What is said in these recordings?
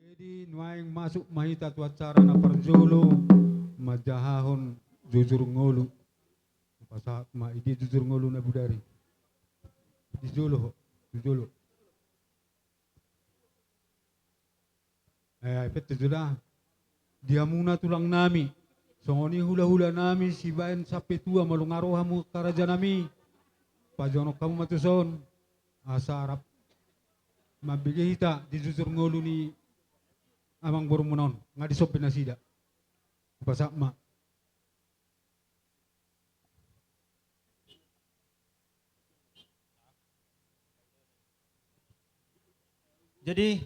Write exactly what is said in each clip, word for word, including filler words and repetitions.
Jadi nuaeng masuk ma hita tu acara na parjolo, manjahahon jujur ngolu. Pasahat ma, i dia jujur ngolu na bodari? Di jolo ho, di jolo. Eh, ai pe tu jolo. Di hamuna tulang nami, songon i hula-hula nami sibaen sampe tua, molo nga ro hamu angka raja nami, pajonok hamu ma tuson, asa rap mambege hita di jujur ngolu ni amangborumuna on, nga disombe nasida. Pasahat ma. Jadi,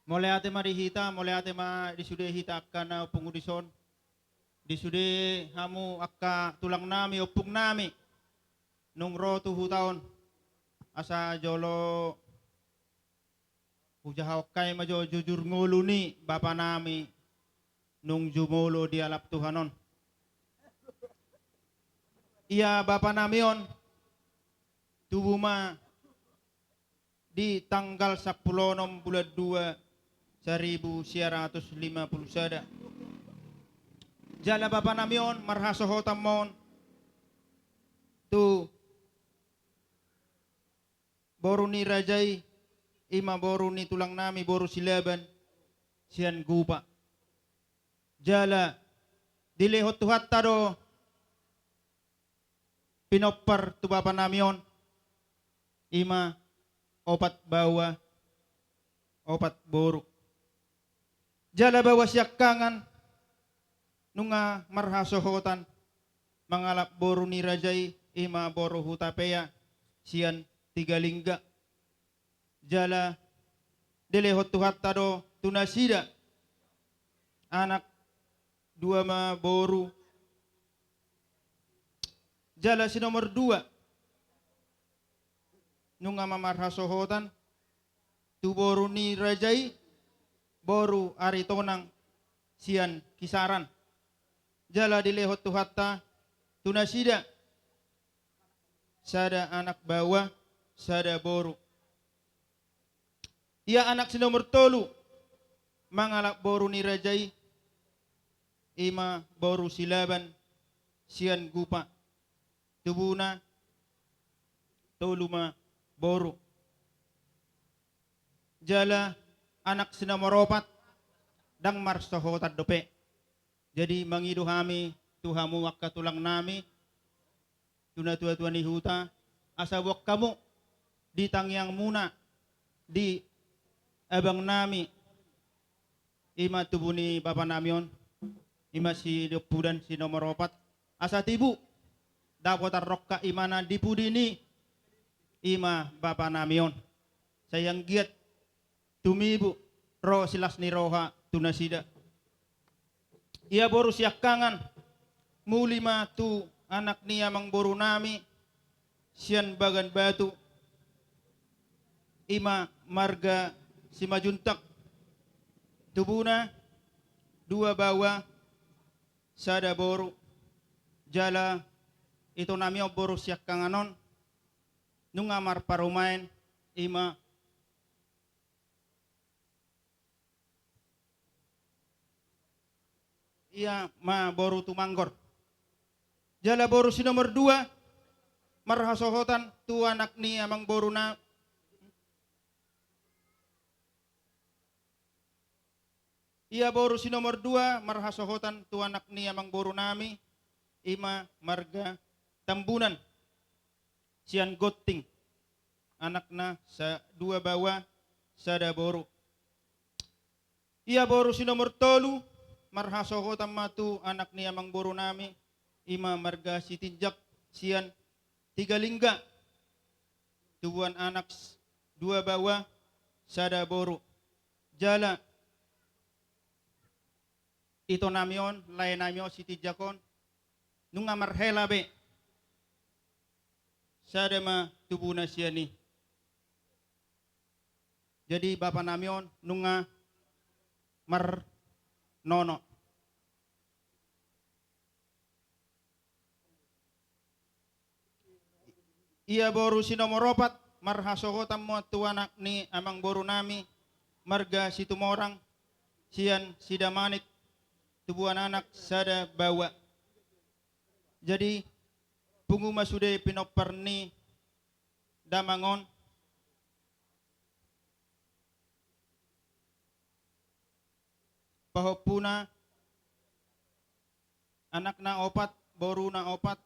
mauliate ma di hita, mauliate ma di sude hita angka na pungu dison, di sude hamu angka tulang nami, ompung nami, nunga ro tu huta on, asa jolo hujahahon hami ma jo jujur ngolu ni bapa nami nunga jumolo di alap Tuhan on. Ia bapa nami on tubu ma di tanggal sampulu onom bulan dua, saribu sia ratus lima pulu sada. Jala bapa nami on marhasohotan ma on tu boru ni raja i, i ma boru ni tulang nami, boru Silaban sian Gupa. Jala dilehon Tuhanta do pinompar tu bapa nami on, i ma opat baoa, opat boru. Jala baoa siangkangan nunga marhasohotan mangalap boru ni raja i, i ma boru Hutapea sian Tigalingga. Jala dilehon Tuhanta do tu nasida anak, dua ma boru. Jala si nomor dua nunga ma marhasohotan tu boru ni raja i, boru Aritonang sian Kisaran. Jala dilehon Tuhanta tu nasida sada anak baoa, sada boru. Ia anak si nomor tolu mangalap boru ni raja i, i ma boru Silaban sian Gupa. Tubuna tolu ma boru. Jala anak si nomor opat ndang marsohotan dope. Jadi mangido hami tu hamu angka tulang nami, tu natua-tua ni huta, asa boan hamu di tangiangmuna, di abang nami, i ma tubu ni bapa nami on, i ma si Dompudan si nomor opat, asa tibu dapotan rongkap imana di pudi ni, i ma bapa nami on. Sai anggiat tumibu ro silas ni roha tu nasida. Ia boru siangkangan, muli ma tu anak ni amangboru nami sian Bagan Batu, i ma marga Simanjuntak. Tubuna dua baoa, sada boru. Jala ito nami on boru siangkangan on nunga marparumaen, i ma, ia ma boru Tumanggor. Jala boru si nomor dua marhasohotan tu anak ni amangboru na, ia boru si nomor dua marhasohotan tu anak ni amangboru nami, i ma marga Tambunan sian Gonting. Anakna sa-, dua baoa, sada boru. Ia boru si nomor tolu marhasohotan ma tu anak ni amangboru nami, i ma marga Sitinjak sian Tigalingga. Tubuan anak s-, dua baoa, sada boru. Jala ito nami on, lae nami on, Sitinjak on, nunga marhela be. Sada ma tubuna sian i. Jadi bapa nami on nunga marnono. Ia boru si nomor opat marhasohotan ma tu anak ni amangboru nami, marga Situmorang, sian Sidamanik, tubuan anak sada baoa. Jadi, pungu ma sude pinompar ni damang on, pahompuna, anakna opat, boruna opat,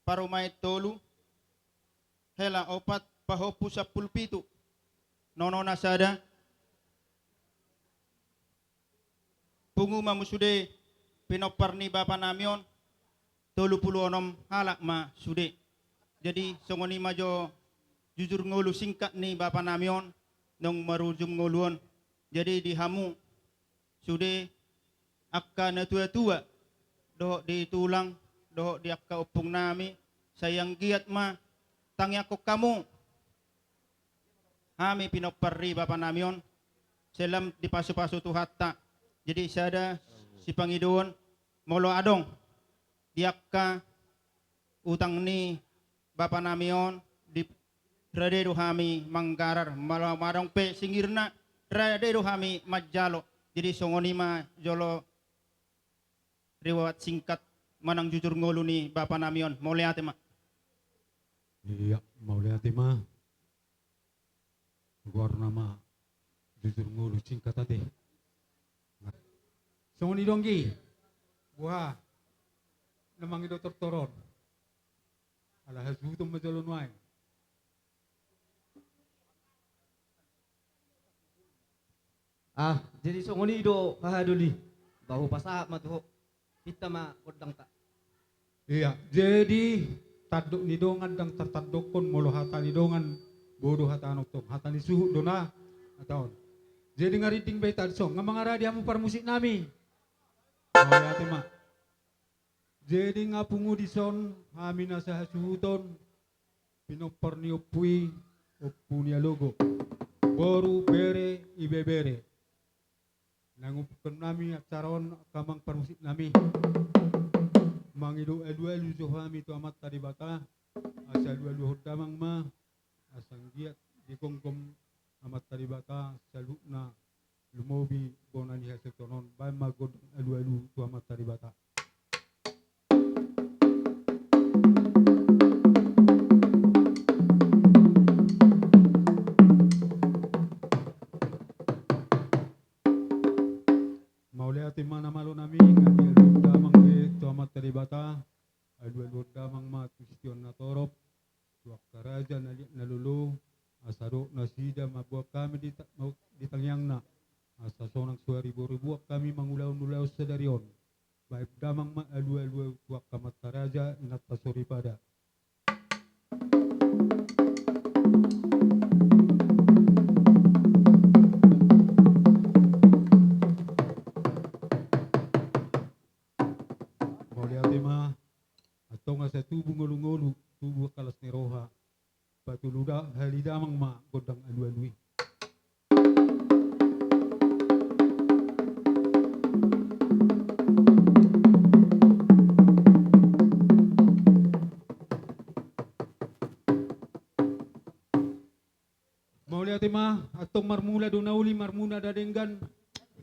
parumaen tolu, hela opat, pahompu sampulu pitu, nonona sada. Pungu ma muse sude pinompar ni bapa nami on, tolu pulu onom halak ma sude. Jadi, songon i ma jo jujur ngolu singkat ni bapa nami on, naung marujung ngolu on. Jadi, di hamu sude angka natuatua, dohot di tulang, dohot di angka ompung nami, sai anggiat ma tangiangkon hamu hami pinompar ni bapa nami on, sai lam dipasupasu Tuhanta. Jadi, sada sipangidoan, molo adong di angka utang ni bapa nami on, di, rade do hami manggarar, molo adong pe singirna, rade do hami manjalo. Jadi, songon i ma jolo riwayat singkat manang jujur ngolu ni bapa nami on. Mauliate ma. Iya, mauliate ma. Goarna ma jujur ngolu singkat ate. Songon i do anggi. Boha na mangido tortor on? Ala hasuhuton ma jolo nuaeng. Ah, jadi songon i do haha doli. Ba hupasahat ma tu ho. Pinta ma gondangta. Iya, jadi tandok ni dongan ndang tartandokkon, molo hata ni dongan bodo hata nongtong, hata ni suhut do na hata on. Jadi nga rinding be hita dison, nga mangaradi hamu parmusik nami. Mauliate ma. Jadi nga pungu dison hami na sahasuhuton, pinompar ni ompu i, Ompu ni Alogo, boru, bere, ibebere. Na ngumpukkon nami acara on angka amang parmusik nami, mangido alualu jo hami tu Amanta Debata, asa alualuhon damang ma, asa anggiat digomgom Amanta Debata saluhutna lumobi bona ni hasuhuton on. Baen ma gondang alualu tu Amanta Debata. Mauliate ma na malo nami, nga dialualuhon damang be tu Amanta Debata, alualuhon damang ma tu sitiaon na torop, tu angka raja na liat na lolo, asa dohot nasida mamboan hami di ta-, mau-, di tangiangna, asa sonang so riboruboan hami mangulahon ulaon sadari on. Baen damang ma alualu tu angka amanta raja, inanta soripada. Mauliate ma. Antong asa tubu ngolungolu, tubu angka las ni roha. Patuluda hali damang ma gondang alualu i. Mauliate ma, antong marmula do na uli, marmula na denggan,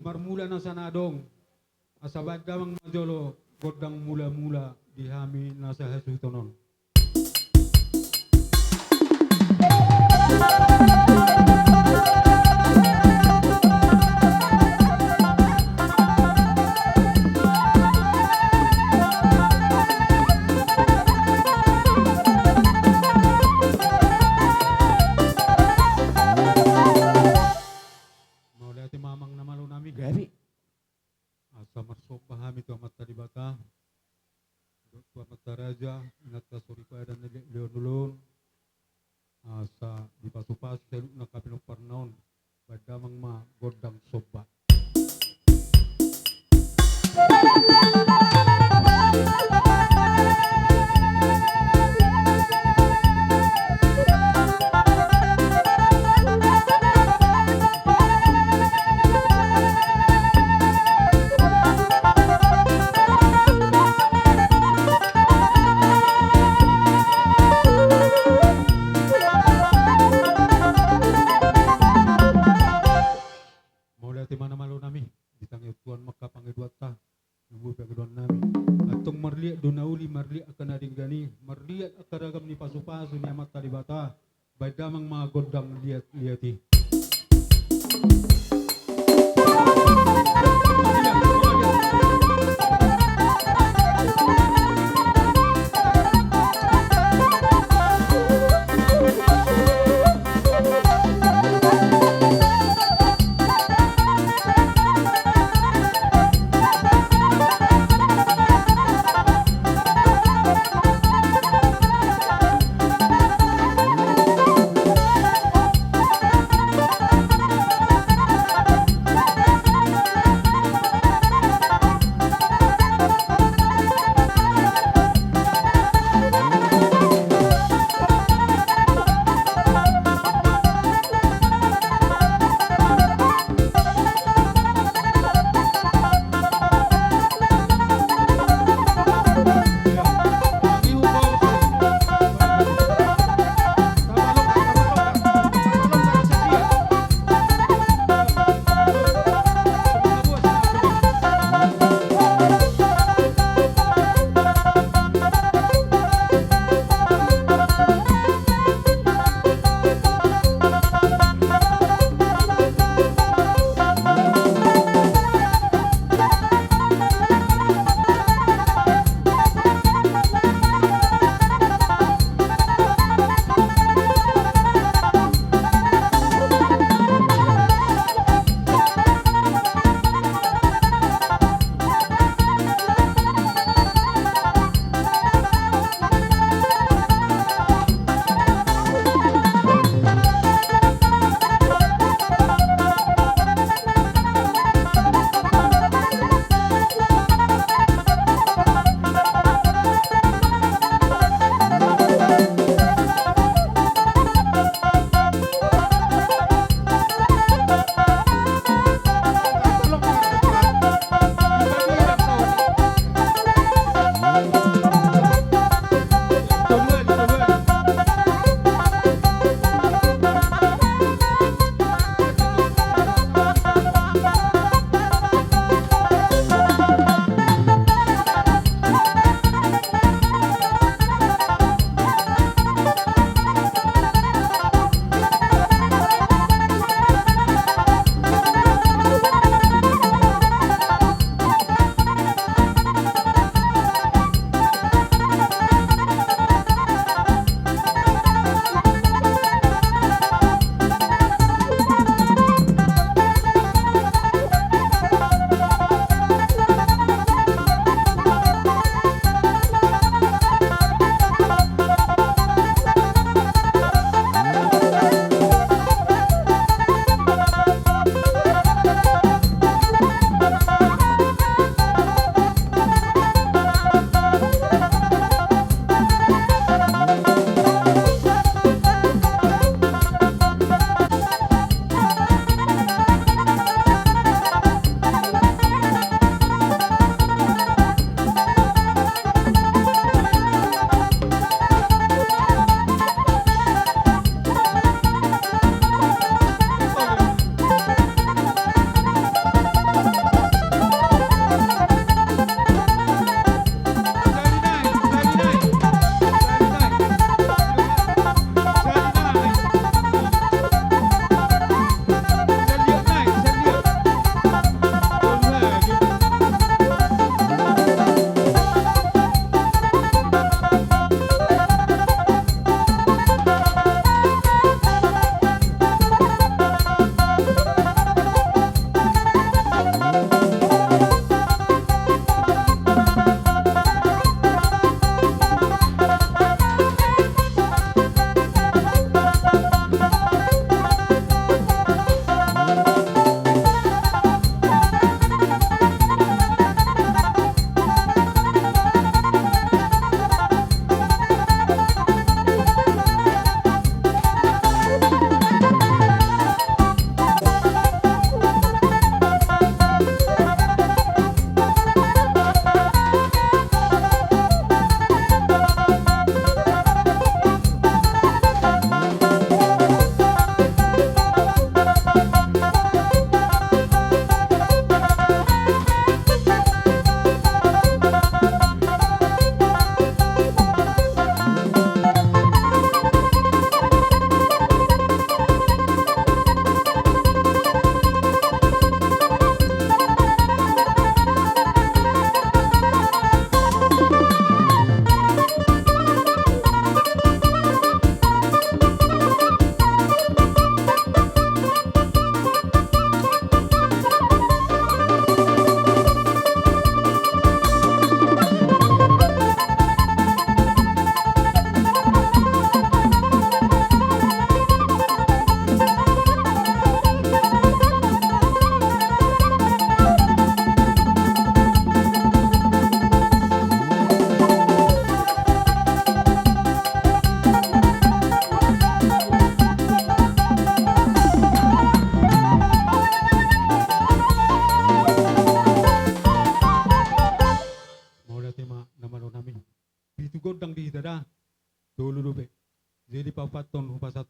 marmula nasa na adong. Asa baen damang ma jolo gondang mulamula di hami na sahasuhuton on. Mauliate ma amang na malo nami. Gabe. Asa marsomba hami tu Amanta Debata, dohot tu amanta raja, inanta soripada na dilehon ulaon, asa dipasupasu saluhutna angka pinomparna on. Baen damang ma gondang somba. Baen damang ma gondang liat-liat i.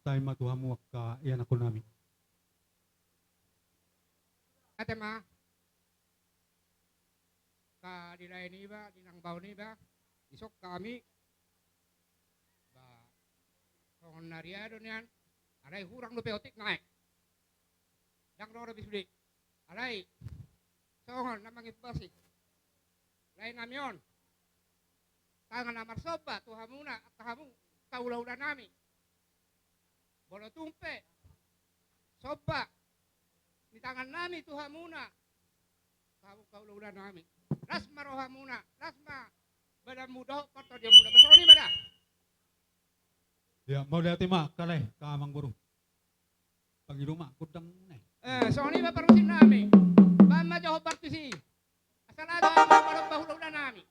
Sai ma tu hamu angka ianakhonnami. Ate ma. Angka di lae niba, di nang bao niba, dison hami. Ba, songon na ria do nian, alai hurang dope otik nai. Ndang ro dope sude. Alai songon na mangimbasi lae nami on, tangan na marsomba tu hamuna, angka hamu, angka hula-hula nami. Molo tung pe somba ni tangan nami tu hamuna, hamu angka hula-hula nami, las ma rohamuna, las ma badanmu dohot partondionmuna. Ba songon i ma da. Ia, mauliate ma angka lae, angka amangboru. Pangido ma gondang nai. Eh, songon i ma parmusik nami. Baen ma jo hombar tusi. Asal adong ma parhombar hula-hula nami.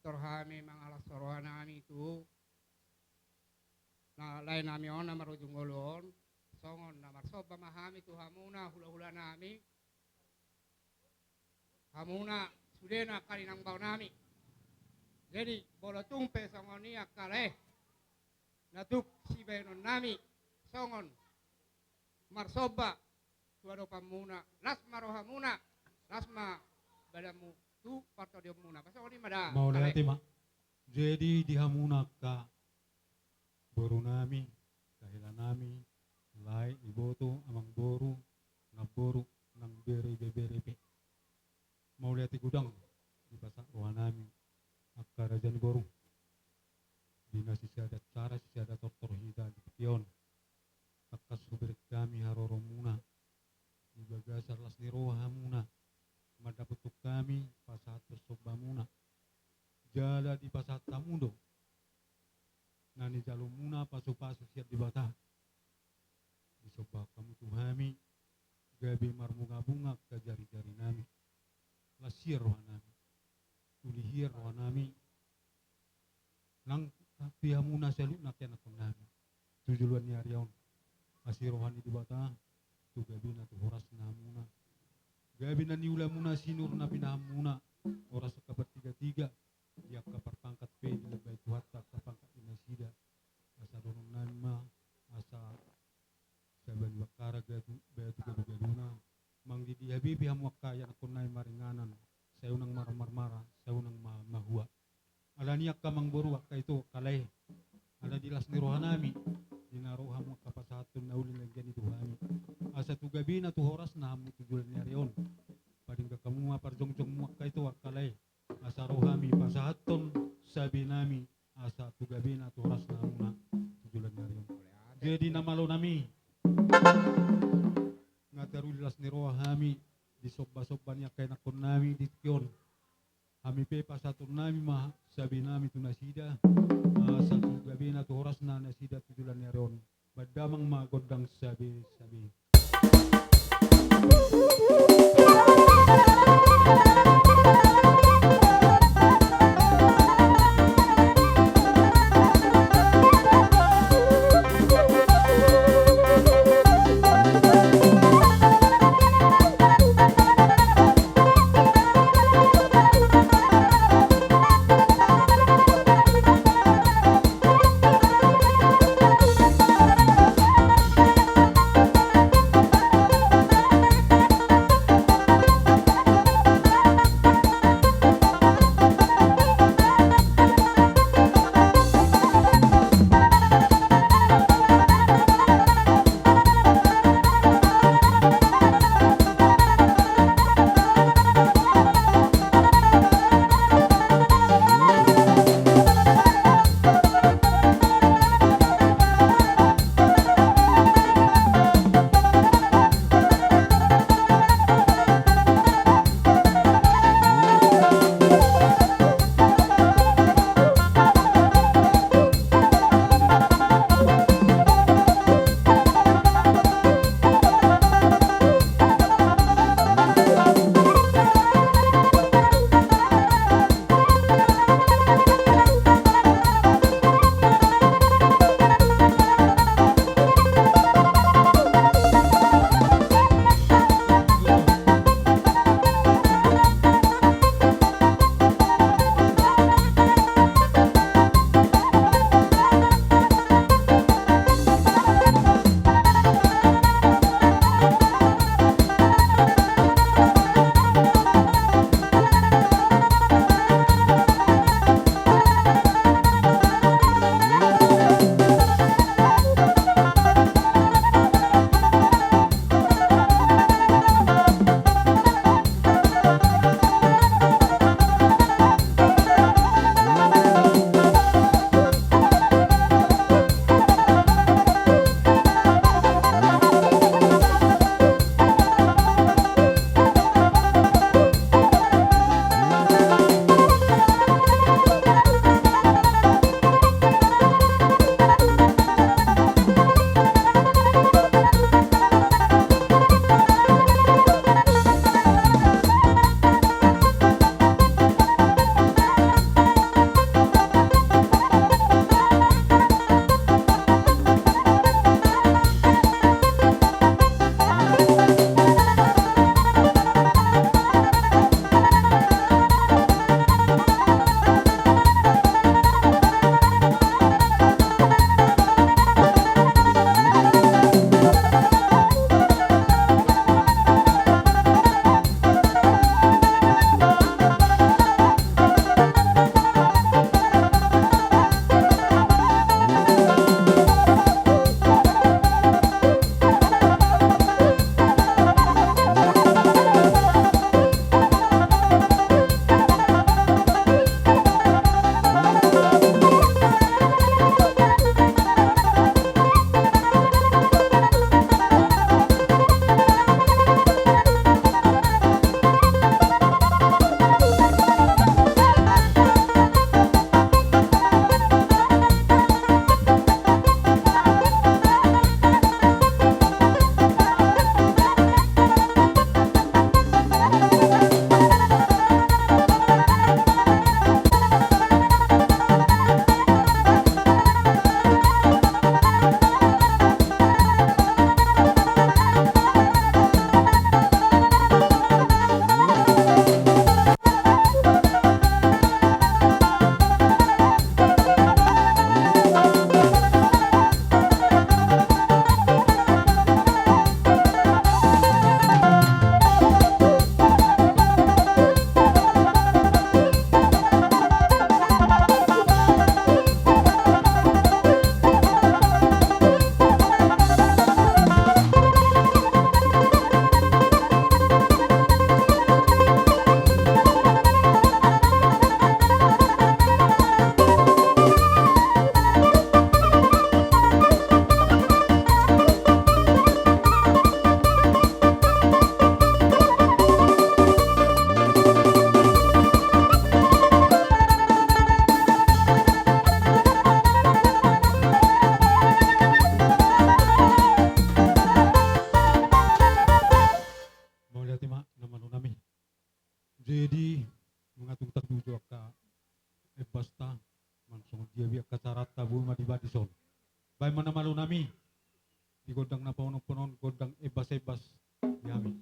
Tor hami mangalashon rohanami tu na laenami on na marujung ngolu on, songon na marsomba ma hami tu hamuna hulahulanami, hamuna sudena angka inang baonami. Jadi molo tung pe songon i angka lae, na tuk sibaenonnami songon marsomba tu adopanmuna, las ma rohamuna, las ma badanmu tu partondianmuna. Pasongon i ma da. Mauliate ma. Jadi di hamuna angka borunami, kahelanami, lae, iboto, amangboru, namboru, nang bere, ibebere pe, mauliate godang dipasahat rohanami angka raja ni boru. Di na sisada cara sisada tortor hita di tingki on, tangkas hubereng hami haroromuna di bagasan las ni roha hamuna mandapothon hami pasahathon sombamuna, jala dipasahat hamu do na nijalomuna pasupasu sian Debata. Disombahon hamu tu hami gabe marbungabunga angka jarijarinami, las hian rohanami, uli hian rohanami, nang pe hamuna saluhutna angka ianakkonnami tu joloan ni ari on. Asi roha ni Debata tu gabena tu horasna hamuna, gabe na niulamuna sinur na pinahanmuna, horas angka partigatiga di angka parpangkat pe dilambai Tuhanta angka pangkat ni nasida. Asa dohononnami ma asa saba ni bangkara gadu batu gadugaduna, manang di dia be hamu angka ianakkonnami maringanan, sai unang marmarmara, sai unang ma mahua. Alani angka amangboru, angka ito, angka lae, ala di las ni rohanami di na ro hamu angka pasahathon na uli na denggan i tu hami, asa tu gabena tu horasna hamu tu joloan ni ari on. Padenggan hamu ma parjongjongmu angka ito, angka lae, asa ro hami pasahathon sabenami asa tu gabena tu horasna hamuna tu joloan ni ari on. Jadi na malonami, nga taruli las ni roha hami di sombasomba ni angka ianakkonnami di tingki on. Hami pe pasahatonnami ma sabenami tu nasida, asa tu gabena tu horasna nasida tu joloan ni ari on. Baen damang ma gondang sabesabe. Nunga tung tartuju angka embasta, manang songon dia be angka caranta, boi ma dibaen dison. Baen ma na malo nami di gondang na paonomhon on, gondang embas-embas di hami.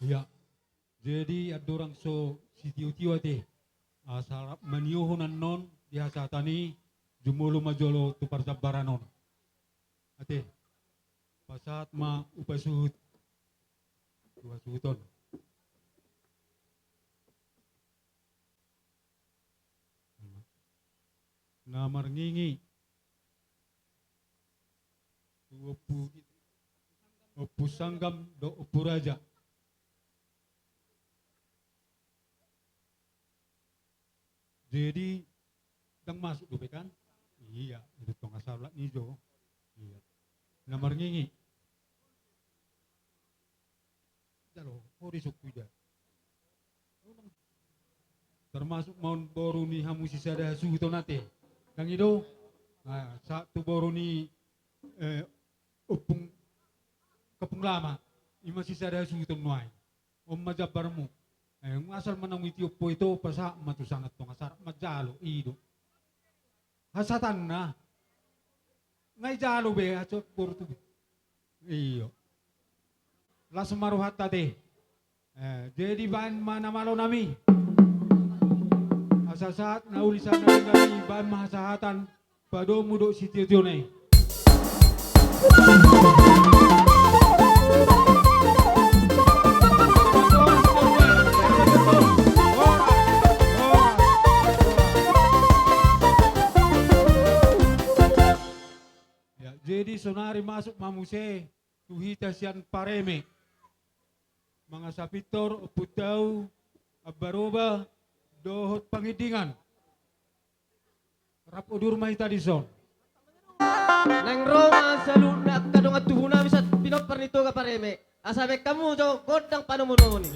Iya. Jadi andorang so sitio-tio ate, asa rap maniohon annon di hasahatan i, jumolo ma jolo tu parjambaran on. Ate, pasahat ma upa suhut tu hasuhuton. Na marngingi tu ompu, ompu Sanggam dohot ompu Raja. Jadi ndang masuk dope kan? Iya, itu tonga salak nijo. Iya. Na marngingi. Jalo, hori sokku ja. Termasuk ma on boru ni hamu sisada hasuhuton ate. Ndang i do? Nah, sahat tu boru ni, eh, Ompung Kampung Lama. I ma sisada hasuhuton nuaeng. On ma jambarmu. Eh, asal ma naung itiop ho ito, pasahat ma tu sanga tonga salak manjalo, i do. Hasahatanna. Nga ijalo be, aso boru tu be. Iyo. Las ma rohanta ate. Eh, jadi baen ma na malo nami. Asa sahat na uli sahat na denggan i, baen ma hasahatan padomu dohot sitio-tiona i. Ya, jadi sonari masuk ma muse tu hita sian pareme. Mangasa pintor, Ompunta Ambaroba, dohot Pangidingan. Rap udur ma hita dison. Naeng ro ma saluhutna angka dongan tubu nami sahat pinompar ni Toga Pareme. Asa baen hamu jo gondang panomunomu i.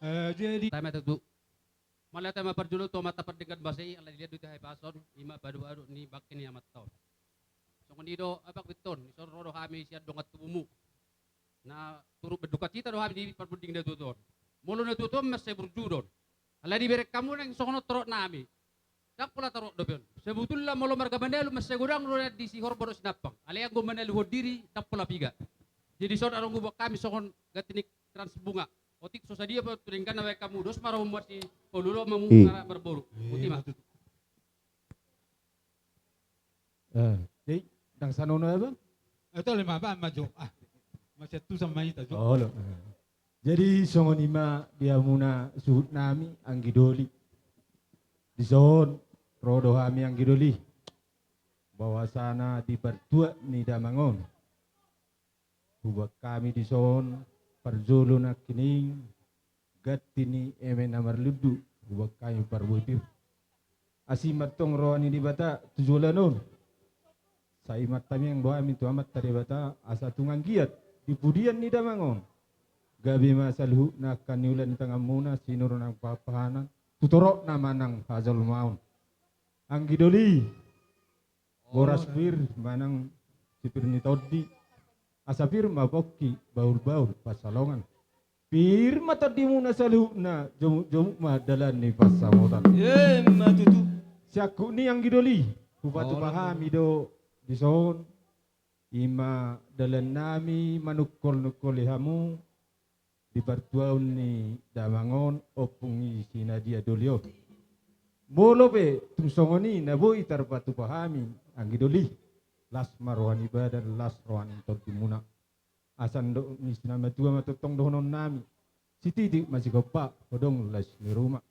Eh, jadi. Tama tutu. Mauliate ma parjolo tu Amanta Pardenggan Basa i, ala dilehon do hita hahipason, i ma badobadoan ni bangke ni amanta on. Songon i do, Amang Pintor, dison ro do hami sian dongan tubumu. Na turut berdukacita do hami di parbonding na tuatua on. Molo na tuatua on mansai burju do on. Alai dibereng hamu naeng songon on torop nami. Ndang pola torop dope on. Sebetulna molo marga Manalu mansai godang do na di Sihorbo dohot Sinampang. Alai anggo Manaluhon diri ndang pola piga. Jadi dison adong huboan hami songon ganti ni krans bunga. Otik so sadia pe tu denggan na baen hamu, dos ma rohamu marsipaulu-ulu, hamu, hmm, anak marboru. Boti ma. Eh, jadi, ndang sanono ya, Bang? Eh, tole ma, Bang, maju. Ah, masih tu sama ita, Jo. Oh, lo. Jadi, songon i ma di hamuna suhut nami, anggi doli. Dison, ro do hami anggi doli. Bahwasana di partuat ni damang on. Huboan hami dison, parjolo nangkining, ganti ni eme na marlundu, huboan hami parbue pir. Asi ma antong roha ni Debata tu joloan on. Sai martamiang do hami tu Amanta Debata, asa tung anggiat, di pudian ni damang on. Gabe ma saluhutna angka niula ni tanganmuna, sinur nang pahanpahanan, tu torop na manang hajolmaon. Anggi doli. Boras pir manang sipir ni tondi. Asa pir ma pongki bahulbahul pansalongan. Pir ma tondimuna saluhutna, jomukjomuk ma dalan ni pansamotan. Emma tutu. Siangkup ni anggi doli, hupatupa hami do dison. I ma dalannami manungkolnungkoli hamu. Di partuaon ni damang on, ompung i sinadia doli on. Molo pe tung songon i na boi tarpatupa hami, anggi doli, las ma roha ni badan, las roha ni tondimuna. Asa ndok ni sinamatua ma tongtong dohononnami. Sititik ma sigompa, hodong las ni ruma.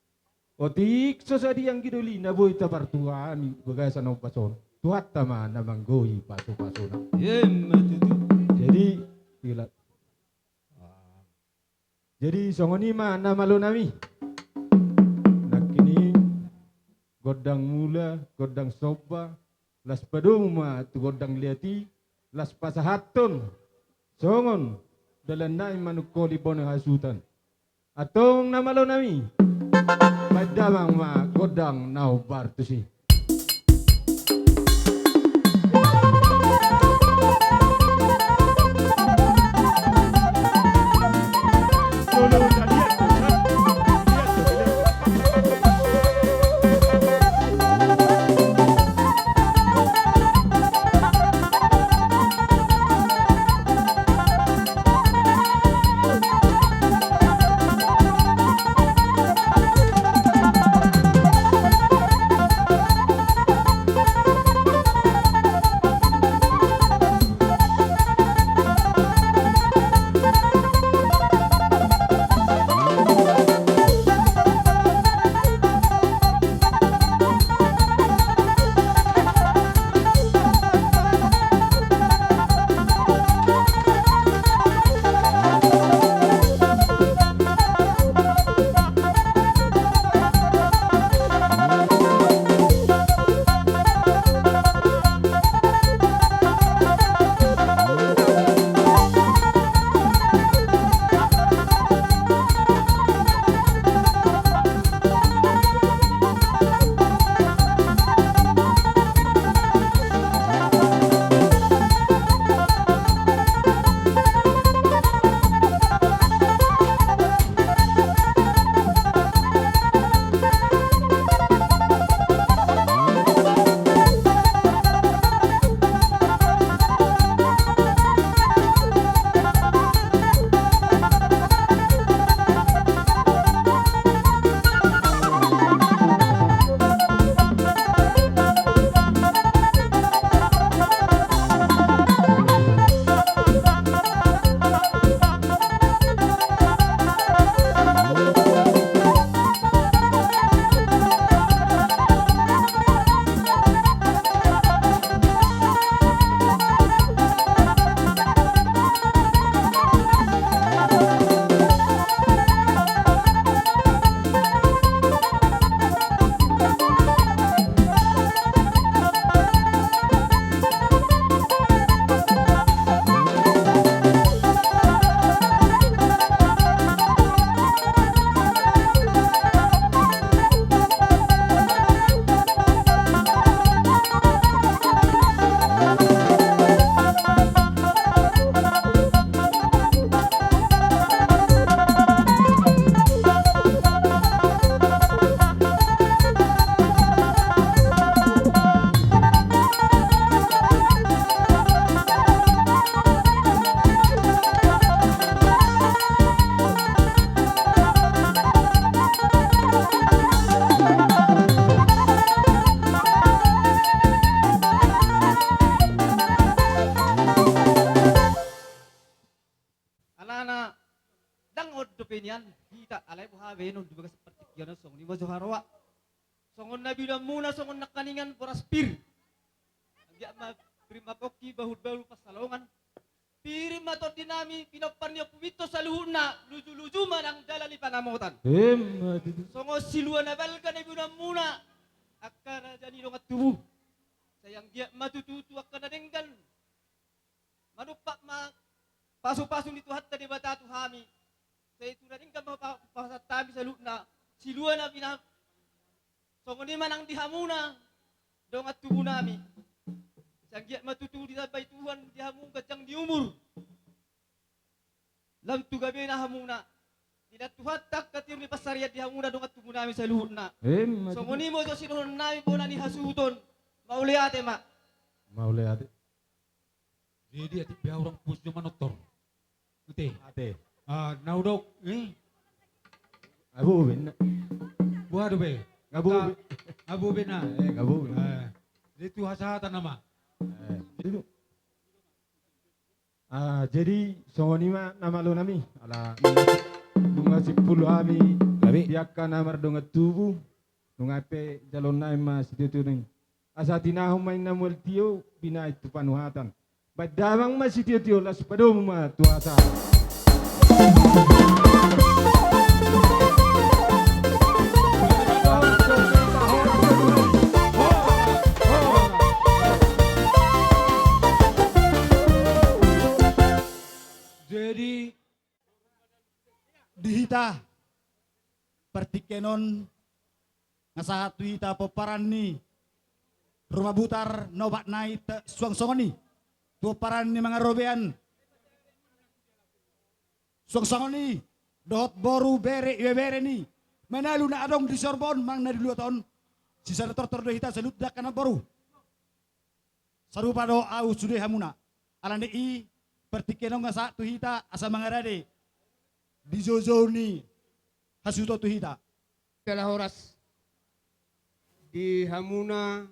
Otik so sadia anggi doli na boi tapartua hami bagasan ombas on, Tuhanta ma na manggohi pasupasuna. Emma tutu. Jadi, gila. Jadi songon i ma na malo nami. Nangkin i gondang mula, gondang somba, laos padomu ma tu gondang liat i, laos pasahathon songon dalan nami manungkoli bona hasuhuton. Antong na malo nami, baen damang ma gondang na hombar tusi. Alana, ndang on dope nian hita, alai boha baenon di bagasan partingkian on, songon i ma jo haroa. Songon na binoanmuna, songon nangkaningan boras pir. Anggiat ma pir ma pongki, bahulbahul pansalongan. Pir ma tondinami, pinompar ni Ompu Minto saluhutna, lujuluju ma nang dalan ni panamotan. Emma tutu. Songon silua na balga na binoanmuna, angka raja ni dongan tubu. Sai anggiat ma tutu tu angka na denggan manumpak ma pasupasu ni Tuhanta Debata tu hami. Sai tu na denggan ma pa-, pasahat hami saluhutna, silua na bina-, songon i ma nang di hamuna dongan tubunami. Sai anggiat ma tutu ditambai Tuhan di hamu ganjang ni umur, lam tu gabena hamuna. Diida Tuhanta angka tiur ni pansarian di hamuna dongan tubunami saluhutna. Emma tutu. Songon i ma jo sidohononnami bona ni hasuhuton. Mauliate ma. Mauliate. Jadi, atik be ahu rang pus jo manortor. Ate. Ate. Ah, na hudok, eh? Abu be na. Buah do be. Abu be. Abu be na. Eh, abu be. Eh, di tu hasahatan nama. Eh, itu. Ah, jadi songon i ma na malo nami, ala nunga simpul hami, Pe. Di angka na mardongan tubu, nunga pe jaloonnami ma sitiotio ni. Asa tinahon ma inna mual tio, binahen tu panuhatan. Baen damang ma sitiotio, laos padomu ma tu hata. Jadi, di hita partingkian on, nga sahat tu hita pomparan ni Ruma Butar na opat nai, suang songon i tu pomparan ni Mangarobean, suang songon i dohot boru, bere, ibebere ni Manalu na adong di Sihorbon manang na di luat on. Sisada tortor do hita saluhutna angka namboru. Sarupa do ahu sude hamuna. Alani i, partingkian on nga sahat tu hita asa mangarade di joujou ni hasuhuton tu hita. Jala horas di hamuna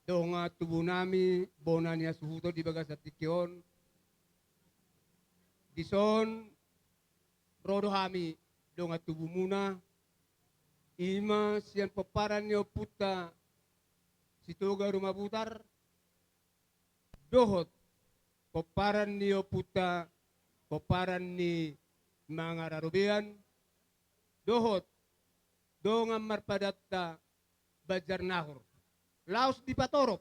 dongan tubunami, bona ni hasuhuton di bagasan tingki on. Dison ro do hami dongan tubumuna, i ma sian pomparan ni ompunta Sitoga Ruma Butar, dohot pomparan ni ompunta, pomparan ni Mangararobean, dohot dongan marpadanta Banjarnahor, laos dipatorop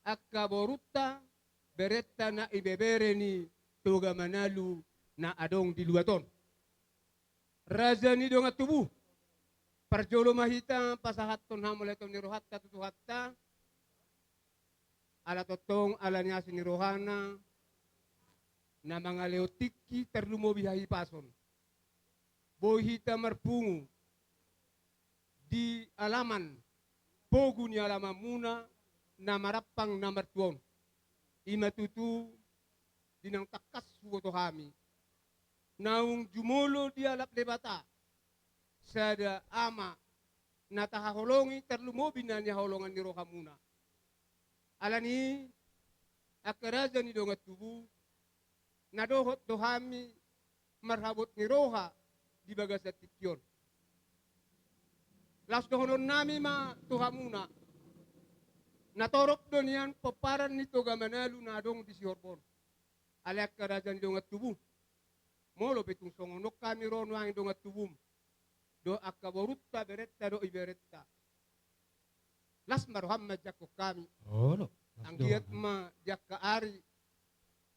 angka borunta, berenta na ibebere ni Toga Manalu na adong di luat on. Raja ni dongan tubu, parjolo ma hita pasahathon hamauliateon ni rohanta tu Tuhanta, ala tongtong ala ni asi ni rohana na mangalehon tingki tarlumobi hahipason. Boi hita marpungu di alaman, pogu ni alamanmuna na marampang na martua on. I ma tutu di naung tangkas huboto hami, naung jumolo dialap Debata sada ama na tahaholongi tarlumobi na nihaholongan ni rohamuna. Alani i, angka raja ni dongan tubu, na dohot do hami marhabot ni roha di bagasan tingki on. Laos dohononnami ma tu hamuna, na torop do nian pomparan ni Toga Manalu na adong di Sihorbon. Alai angka raja ni dongan tubu, molo pe tung songon on hami ro nuaeng dongan tubum, dohot angka borunta, berenta dohot iberenta, las ma roham manjangkon hami. Olo, las do roham. Anggiat ma di angka ari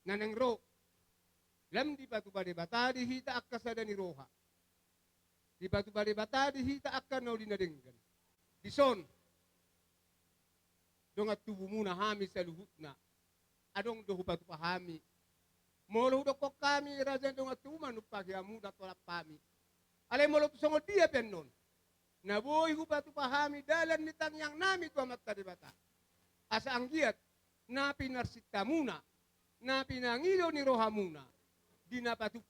na naeng ro, lam dipatupa Debata di hita angka sada ni roha, dipatupa Debata di hita angka na uli na denggan. Dison dongan tubumuna hami saluhutna, adong do hupatupa hami. Molo hudokkon hami raja ni dongan tubu, manumpahi hamu ndang tolap hami. Alai molo tung songon dia pe annon, na boi hupatupa hami dalan ni tangiangnami tu Amanta Debata, asa anggiat na pinarsintamuna, na pinangido ni rohamuna, di na patupa,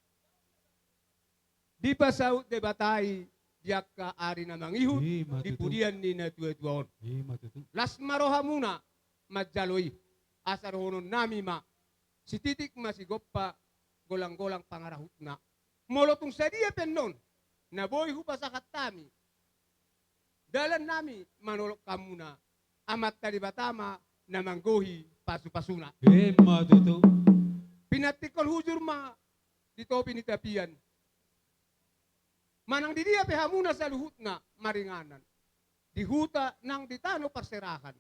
dipasaut Debata i di angka ari na mangihut, i ma tutu, di pudian ni natuatua on. I ma tutu. Las ma rohamuna manjalo i, asa dohononnami ma, sititik ma sigompa, golanggolang pangarahutna. Molo tung sadia pe annon, na boi hupasahat hami dalannami manolong hamuna, Amanta Debata ma na manggohi pasupasuna. I ma tutu. Pinantikhon hujur ma di topi ni tapian, manang di dia pe hamuna saluhutna maringanan, di huta nang di tano parserahan,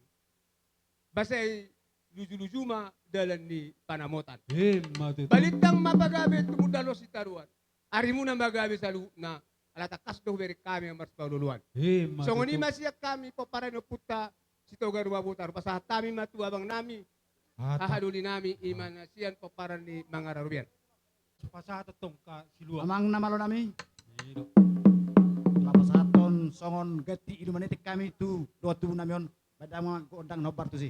basa i lujuluju ma dalan ni panamotan. I ma tutu. Balintang ma pagabe tumundalhon sitadoan, arimuna ma gabe saluhutna, ala tangkas do hubereng hami na marsipaolooloan. I ma tutu. Songon i ma sian hami pomparan ni ompunta Sitoga Ruma Butar, pasahat hami ma tu abangnami, aha, hahadolinami, i ma na sian pomparan ni Mangararobean. Pasahat tong ka silua. Amang na malonami. I do. Pasahathon songon ganti iluman etek hami tu dongan tubunami on, baen damang gondang na hombar tusi.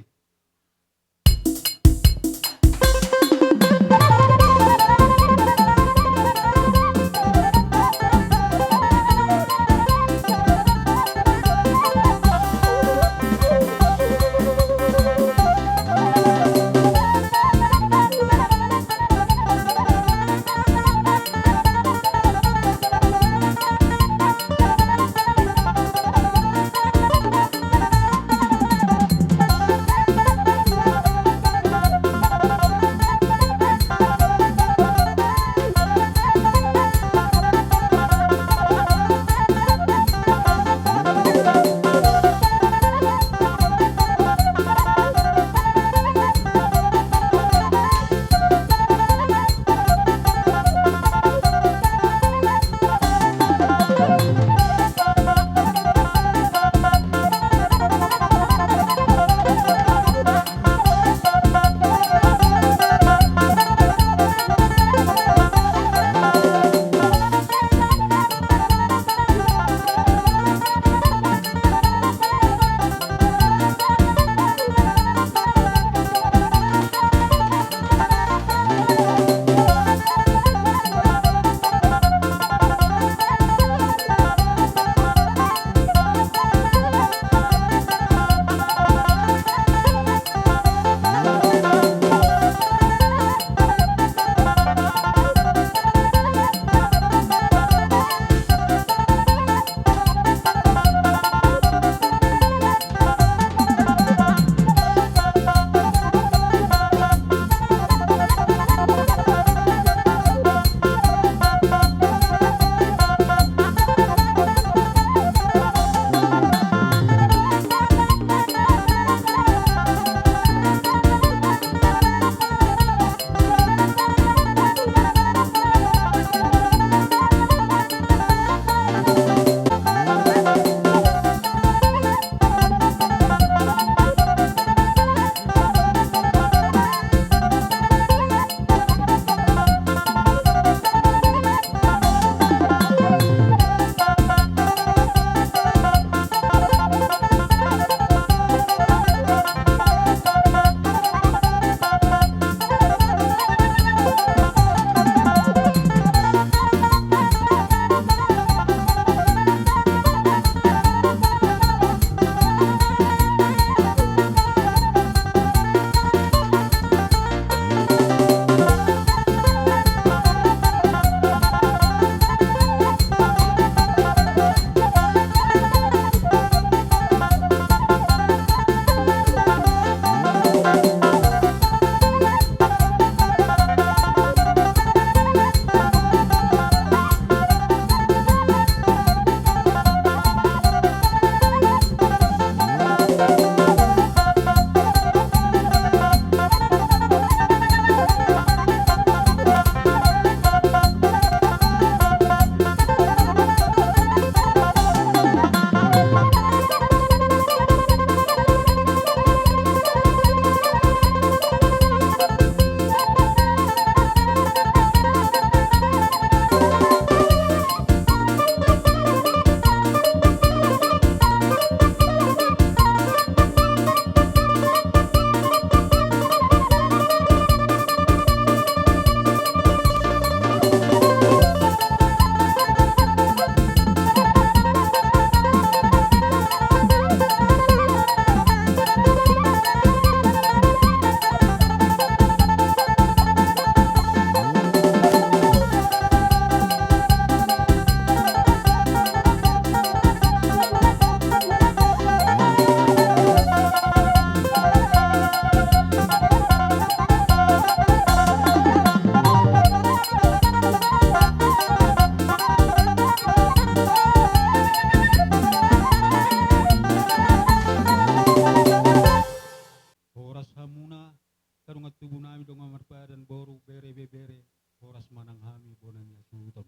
Horas hamuna angka dongan tubu nami, dongan marpadan, boru, bere, ibebere, horas ma nang hami bona ni hasuhuton.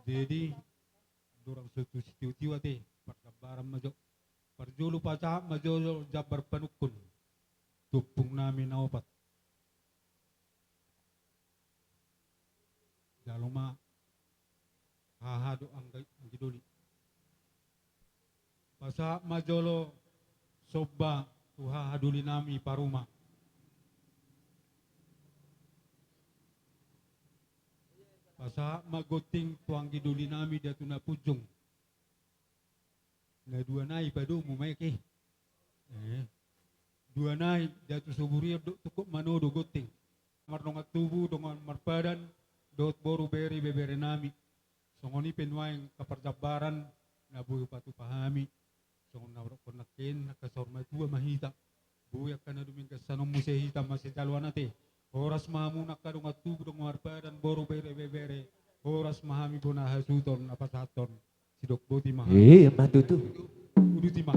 Jadi, andorang so tu sitio-tio ate, parjambaran ma jo. Parjolo pasahat ma jolo jambar panungkun tu ompung nami na opat. Jalo ma haha dohot anggi-, anggidoli. Pasahat ma jolo somba tu haha doli nami Paruma. Pasahat ma gonting tu anggidoli nami Datu Napunjung. Na dua nai padomu ma i ke. Eh. Dua nai, Datu Soburion dohot Tungkot Manodo gonting. Mardongan tubu, dongan marpadan, dohot boru, bere, ibebere nami. Songon i pe nuaeng angka parjambaran na boi hupatupa hami. Songon na hudokkon nangkin, angka saur matua ma hita. Boi angka na dumenggan, sanon muse hita masijaloan ate. Horas ma hamuna angka dongan tubu, dongan marpadan, boru, bere, ibebere. Horas ma hami bona hasuhuton na pasahathon. Sidok boti ma. Iya, ma tutu. Uduti ma.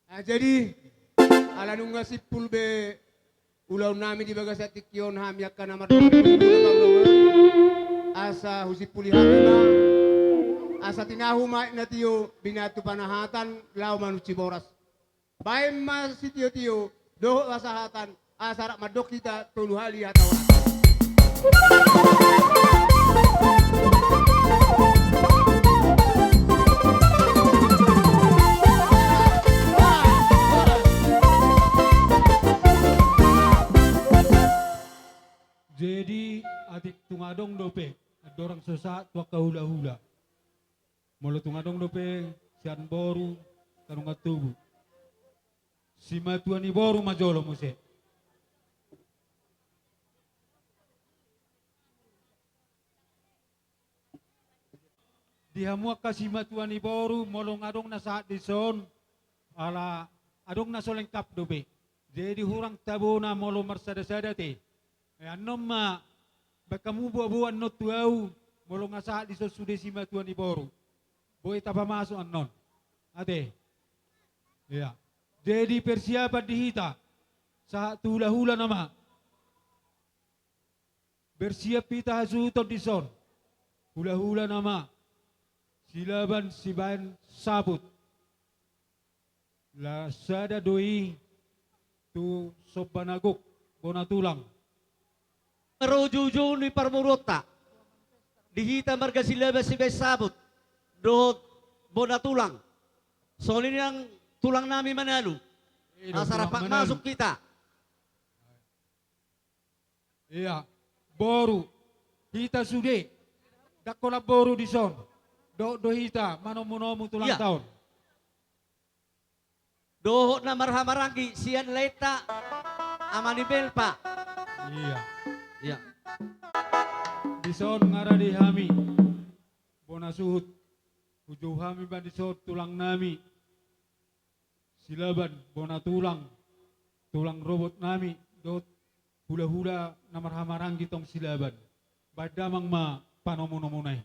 Ah, jadi, ala nunga simpul be ulaon nami di bagasan tingki on, hami angka na mardongan tubu, asa husimpuli hami ma, asa tinahu ma aek na tio, binatu panahatan, laho manunsi boras. Baen ma sitio-tio dohot hasahatan, asa rap mandok hita tolu hali hata on. Jadi, atik tung adong dope andorang so sahat tu angka hula-hula. Molo tung adong dope sian boru, angka dongan tubu, simatua ni boru ma jolo muse. Di hamu angka simatua ni boru, molo adong na sahat dison, ala adong na so lengkap dope. Jadi hurang tabo na molo marsada-sada ate. Eh, annon ma, baen hamu boa-boa annon tu ahu, molo nga sahat dison sude simatua ni boru. Boi tapamasuk annon. Ate. Iya. Jadi persiapan di hita. Sahat tu hula-hula nama. Bersiap hita hasuhuton dison. Hula-hula nama. Silaban sibaen saput. Laos sada do i tu somba na gok, bona tulang. Ro uju-uju ni parboruonta. Di hita marga Silaban sibaen saput. Dohot bona tulang. Songon i nang tulang nami Manalu. Asa rap masuk hita. Iya, boru, hita sude, ndang holan boru dison, dohot do hita manomu-nomu tu ulang taon. Dohot na marhahamaranggi sian laenta, ama ni Belpa. Iya. Iya. Dison nga rade hami, bona suhut, hujou hami ma dison tulang nami. Silaban, bona tulang, tulang robot nami, dohot hula-hula na marhahamaranggi tong Silaban. Baen damang ma panomu-nomuna i.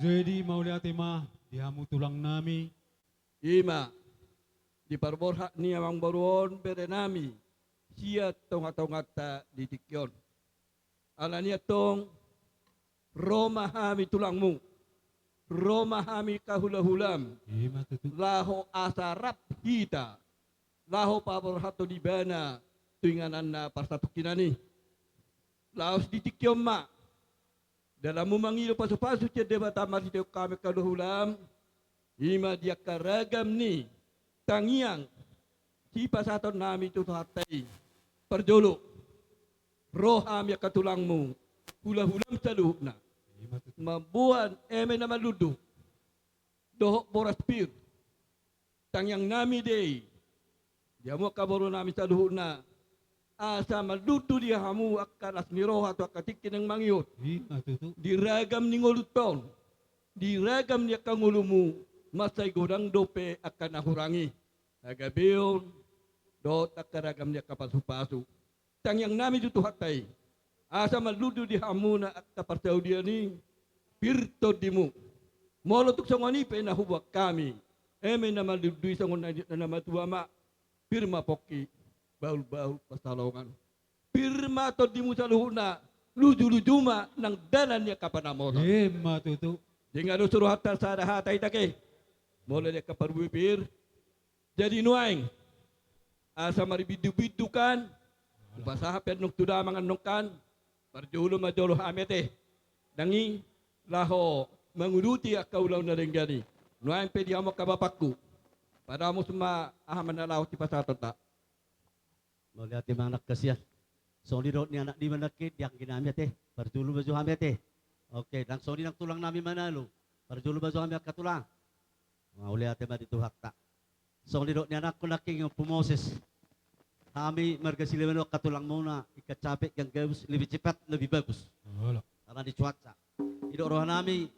Jadi mauliate ma di hamu tulang nami. Ima, di parborhat ni amangboru on bere nami, sian tongatonganta di tingki on. Alani i antong, ro ma hami tulangmu, ro ma hami angka hulahulam, ima tutu, laho asa rap hita, laho paborhathon ibana tu ingananna parsatongkinan i. Laos di tingki on ma dalanmu mangido pasupasu sian Debata marhitehon hami angka hulahulam, ima di angka ragam ni tangiang sipasahaton nami tu Tuhanta i. Parjolo, ro hami angka tulangmu, hulahulam saluhutna, mamboan eme na manlundu dohot boras pir. Tangiang nami do i di hamu angka boru nami saluhutna, asa manlundu di hamu angka las ni roha tu angka tingki naeng mangihut. Ima tutu. Di ragam ni ngolunta on, di ragam ni angka ngolumu, mansai godang dope angka na hurang i, hagabeon dohot angka ragam ni angka pasupasu. Tangiang nami tu Tuhanta i, asa manlundu di hamuna angka parsaulian i, pir tondimu. Molo tung songon i pe na huboan hami, eme na manlundu i songon na nidok ni na matua ma, pir ma pongki, bahulbahul pansalongan. Pir ma tondimu saluhutna, lujuluju ma nang dalan ni angka panamotan. Ima tutu. Denggan do tu rohanta sada hata hita ke. Molo di angka parbue pir, jadi nuaeng, asa maribindubindu kan, hupasahat pe annon tu damang annon kan, parjolo ma jolo hami ate. Nang i laho manguduti angka ulaon na denggan i. Nuaeng pe di hamu angka bapakku, padamus ma aha ma na laho sipasahatonta. Mauliate ma nangkin sian. Songon i dohot ni anak nima nangkin, di anggi nami ate, parjolo ma jo hami ate. Oke, nang songon i nang tulang nami Manalu, parjolo ma jo hami angka tulang. Mauliate ma di Tuhanta. Songon i dohot ni anakku nangkin Ompu Moses. Hami marga Silaban on angka tulangmuna, ikan capek ikan gabus, lebih cepat lebih bagus. Olo. Karena di cuaca. I do roha nami,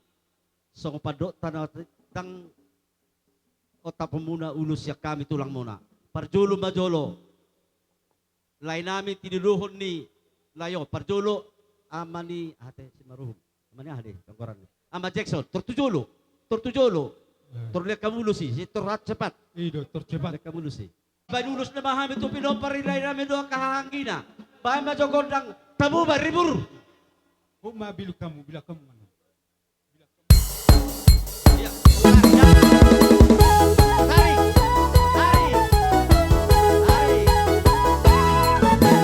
songon pandotta na tentang ontaponmuna ulos sian hami tulangmuna. Parjolo ma jolo lae nami, tinodohon ni lae on, parjolo ama ni aha ate, simaruhum. Ama ni aha ate, tonggoran ni ama Jackson, tor tu jolo, tor tu jolo. Eh. Tor lehon hamu ulos i, si tor cepat. I do, tor cepat. Lehon hamu ulos i. Baen ulos nama hami tu pinompar ni lae nami dohot angka hahaanggina. Baen ma jo gondang, tabo ma ribur. Hop ma biluk hamu, biluk hamu. Iya. Tarik, tarik. Tarik, tarik. Tarik.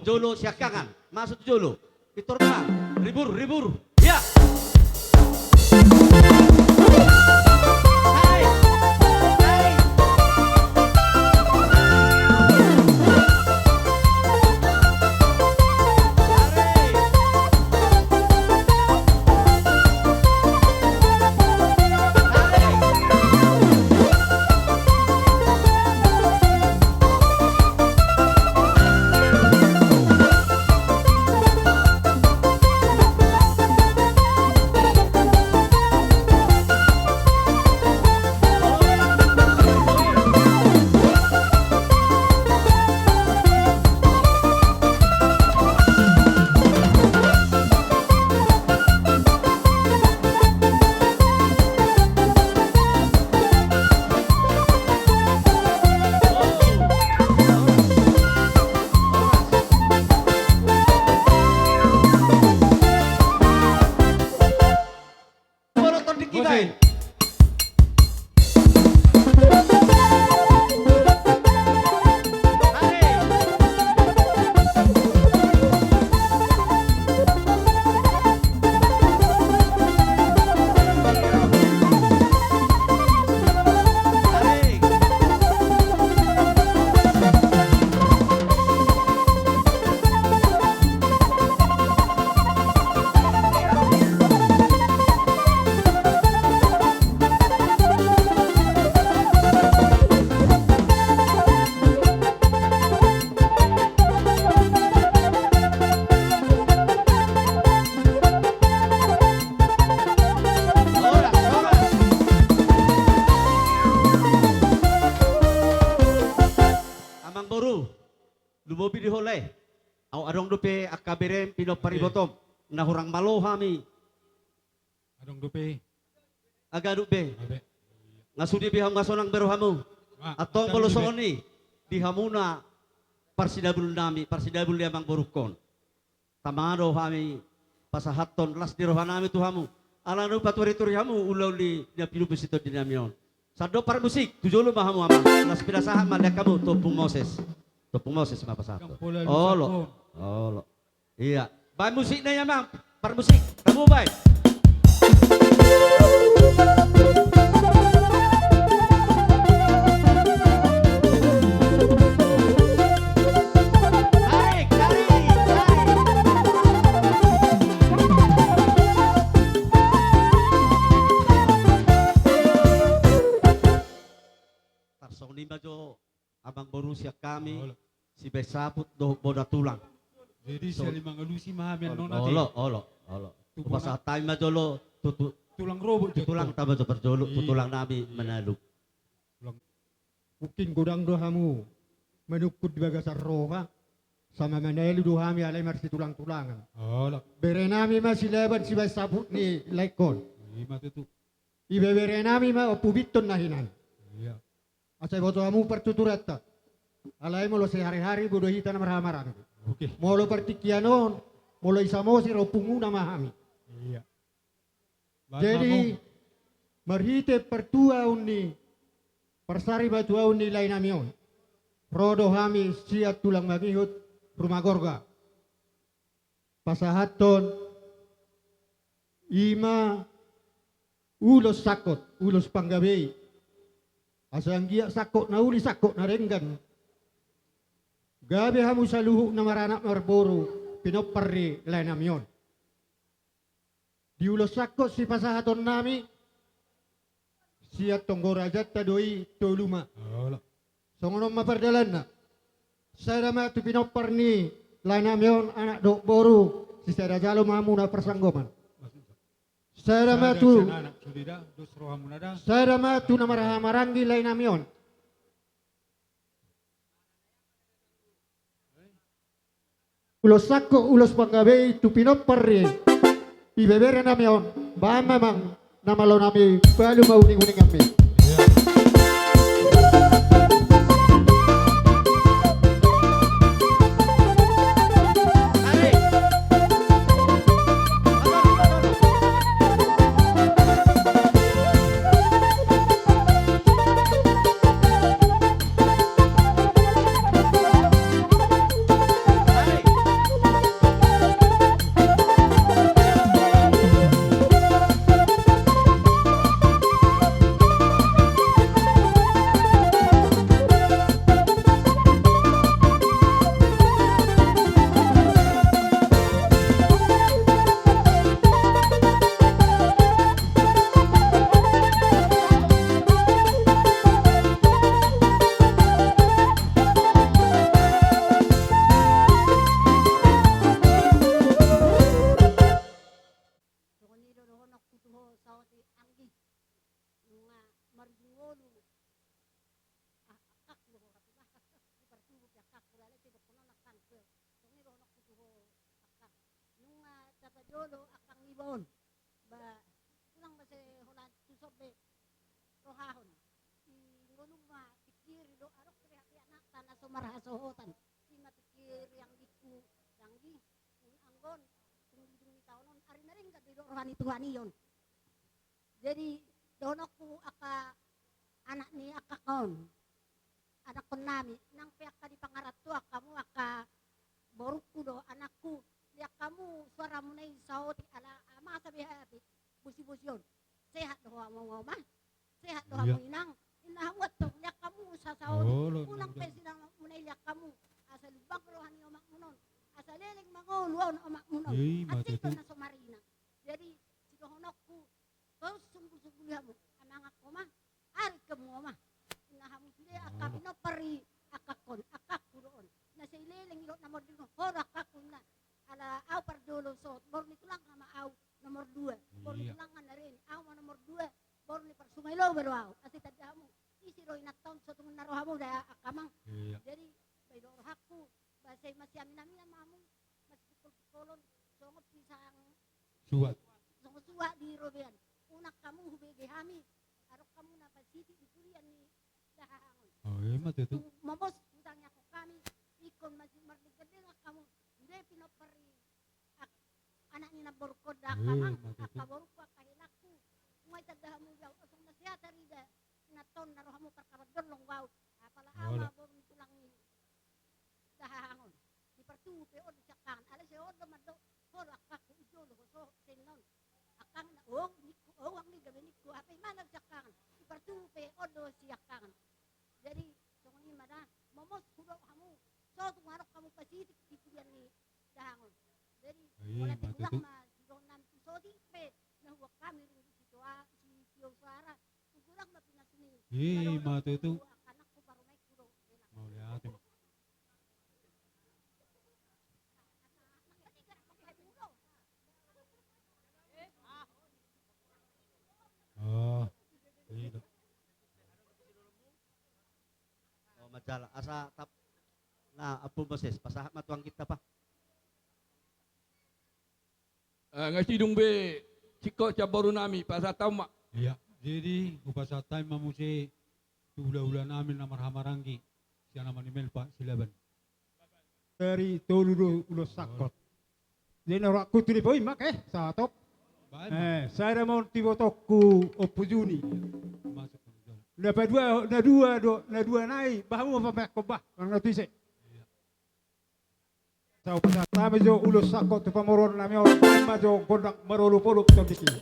jolo siangkangan. Masuk jolo. Pintor bang. Ribur, ribur. Ya. Hai. Hai. Penonton di kibai. Amang boru, lumobi di ho lae. Au adong dope angka berem pinompar ibotom na hurang malo hami. Adong dope. Aga adong be. Nga sude be hamu, nga sonang be rohamu. Antong molo songon i di hamuna parsidabul nami, parsidabul ni amang borungkon, tama do hami pasahathon las ni roha nami tu hamu. Ala na hupaturituri hamu ulaon ni na pinumpu si tondi nami on. Sandok parmusik tu jolo ma hamu amang. Las pinasahat ma lean hamu tu Ompung Moses. Tu Ompung Moses ma pasahathon. Olo. Olo. Ia. Baen musikna ia amang. Parmusik. Hamu baen. Tarik, tarik, tarik. Tarsongon i ma jo amang boru sian hami, sibaen saput dohot bona tulang. Jadi so, saling mangalusi ma hami annon ate. Olo, olo, olo. Hupasahat hami ma jolo tu, tu tulang robot, tu tulang tama jo parjolo, tu tulang nami Manalu. Mungkin godang do hamu manungkun di bagasan roha, sama Manalu do hami alai marsitulang-tulangan. Bere nami ma Silaban sibaen saput ni laengkon. Ima tutu. Ibebere nami ma Ompu Binton na hinan. Asa iboto hamu partuturanta. Alai molo sehari-hari bodo hita na marhaha-maranggi. Molo partingkian on, molo i Samosir ompungmuna ma hami. Jadi marhite partuaon ni parsari batuaon ni lae nami on, ro do hami sian tulang mangihut Rumagorga pasahathon ima ulos sangkot, ulos panggabei. Asa anggiat sangkot na uli, sangkot na denggan, gabe hamu saluhut na maranak marboru pinompar ni lae nami on. Di ulos sangkot sipasahaton nami, sian tonggo rajanta do i tolu ma. Songon on ma pardalanna. Sada ma tu pinompar ni lae nami on, anak dohot boru, sisada jalo ma hamuna parsanggoman. Sada ma tu, sada ma tu na marhaha-maranggi lae nami on. Ulos sangkot, ulos panggabei tu pinompar ni ibebere nami on. Baen ma amang na malo nami, palu ma uning-uninganmi. Jolo angkang iba on. Ba, unang ba sai holan tu son be rohahon. I ngolu ma pikiri do, adong pe hape anakta na so marhasohotan. I ma pikiri anggingku, anggi, anggo on, tung di dung ni taon on, ari na denggan do i do roha ni Tuhan i on. Jadi, dohononku angka anak ni angkang on, anakkon nami, nang pe angka di pangarantoan hamu angka borungku do, anakku, liat hamu suaramuna i saotik, ala masa be hape bosi-bosi on. Sehat do hamu, Oma? Sehat do hamu, Inang? Inna hamu antong, liat hamu sa saotik. Unang pe sinamotmuna i liat hamu. Asa lumbang roha ni omakmuna on. Asa leleng mangolu on omakmuna on. Hansit do na so marina. Jadi, sidohononku, tong sunggul-sungguli hamu, amang, angka Oma, arik hamu, Oma. Inna hamu sude angka pinompar ni angkangkon, angkangku do on. Na sai leleng i do na mording on, ho do angkangku, inna. Ala au parjolo sohot, boru ni tulang ma au nomor dua. Boru ni tulang na reni, au ma nomor dua, boru ni Parsungai Loba do au. Asa tanda hamu, ise do inanta on, sotung na ro hamu da angka amang. Jadi, ba i do rohangku, ba sai masiamin-aminan ma hamu, masipingkol-pingkolon, songon pisang suat. Songon suat di robean. Unang hamu hubege hami, adong hamu na pasitik di pudian ni dahahangon. Momos hutangiangkon hami, ingkon masi mardenggan-denggan hamu. Sude pinompar ni anak ni namborungkon da angka amang, angka borungku, angka helangku. Nunga ditanda hamu di au, songon na sai tarida inanta on na ro hamu parkabar jolong au. Apala au ma boru ni tulang ni dahahangon. Dipartubu pe on do siangkangan. Alai sai on do mandok, ho do angkangku, i do ho sohot sian on. Angkangan, o ningku, o anggi gabe ningku, hape i ma na siangkangan. Dipartubu pe on do siangkangan. Jadi, songon i ma da, momos hudok hamu, sotung adong hamu pasitik di pudian ni dahahangon. Jadi, molo tinggal ma sidohonon nami tu son i pe, na huboan hami ringgit sitio, sitio suara, ungkudang ma pinasu ni. I ma tutu. Angka anakku, parumaenku do. Mauliate. Oh, i do. Oh, manjalo asa tap. Na, Ampu Moses, pasahat ma tu angginta, Pa. Eh, nga sidung be singkop sian boru nami, pasahat hamu ma. Iya, jadi hupasahat hami ma muse tu hula-hula nami na marhahamaranggi sian Ama ni Melpa Silaban. Dari tolu do ulos sangkot. Jadi na rohangku tu dipo i ma, eh, satop. Eh, sada ma on tu ibotongku Ompu Juni. Na padua, na dua do, na dua nai, bah hamu ma pameakkon bah, nang na tu ise. Sai hupasahat hami jo ulos sangkot tu pamoruon nami on, ima jo gondang marolop-olop tondingi.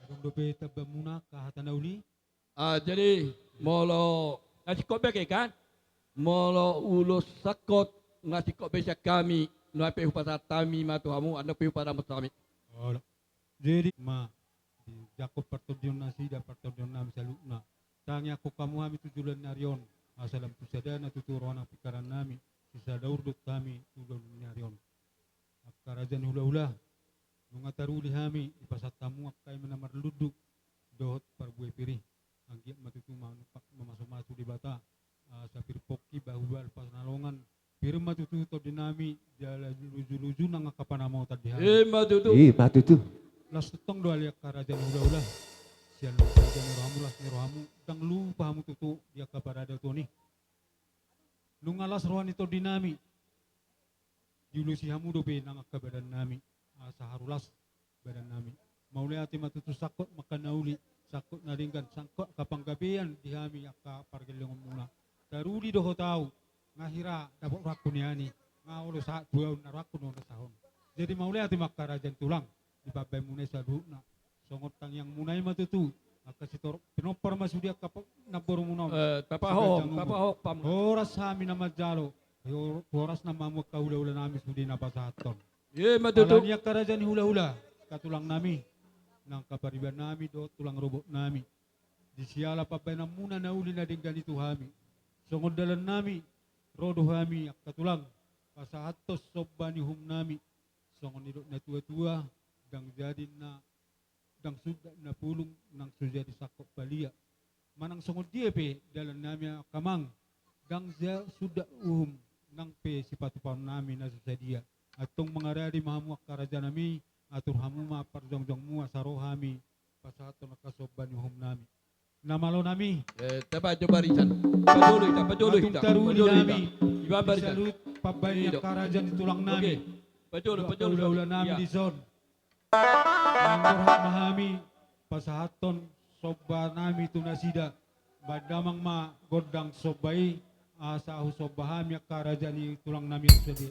Adong dope tambamuna angka hata na uli? Ah, jadi, molo na singkop be kan? Molo ulos sangkot nga singkop be sian hami, nuaeng pe hupasahat hami ma tu hamu, andang pe huparamos hami. Jadi ma dijangkon partondion nasida, partondion nami saluhutna. Tangiangkon hamu hami tu joloan ni ari on, asa lam tu sada na tutu roha nang pingkaran nami, sisada urdot hami tu joloan ni ari on. Angka raja ni hula-hula, nunga taruli hami, dipasahat hamu angka i ma na marlundu dohot parbue pir i. Anggiat ma tutu ma-, mamasu-masu Debata, asa pir pongki, bahu balpas na longan. Pir ma tutu tondi nami, jala luju-luju nang angka panamotan di hami. I ma tutu. I ma tutu. Las tongtong do ale angka raja ni hula-hula. Sian las ni rohamu, las ni rohamu, ndang lupa hamu tutu di angka paradaton i. Nunga las roha ni tondi nami, diulosi hamu dope nang angka badan nami, asa haru las badan nami. Mauliate ma tutu sangkot ma angka na uli, sangkot na denggan, sangkot angka panggabean di hami angka pargellengonmuna. Taruli dohot ahu, nga hira dapot rohangku nian i, nga olo sahat tu ahu na rohangku na olo sahon. Jadi mauliate ma angka raja ni tulang, di pambahenmuna i saluhutna. Songon tangiangmuna i ma tutu, angka sitorop pinompar ma sude angka po-, namborumuna on. Eh, tapahohom, tapahohom. Horas hami na manjalo, hor-, horas nama hamu angka hulahulanami sude na pasahathon. Ima tutu. Alani angka raja ni hulahula, angka tulangnami, nang angka paribanami dohot tulang robotnami. Di siala pambahenanmuna na uli na denggan i tu hami. Songon dalannami, ro do hami angka tulang, pasahathon somba ni uhumnami. Songon nidok natuatua, ndang jadi na, ndang sundat na pulung, nang so jadi sangkot palia. Manang songon dia pe dalannami angka amang, ndang ja-, sundat uhum, nang pe sipatupaonnami na so sadia. Antong mangaradi ma hamu angka rajanami, atur hamu ma parjongjongmu asa ro hami pasahathon angka somba ni uhumnami. Na malonami. Eh, tapa jo barisan. Pajolo hita, pajolo hita. Tung taruli nami. Iba barisan. Salut pambahen ni angka raja ni tulangnami. Oke. Pajolo, pajolo. Hulahulanami dison. Mangkorhon ma hami pasahathon sombanami tu nasida. Baen damang ma gondang somba i, asa husomba hami angka raja ni tulangnami sude.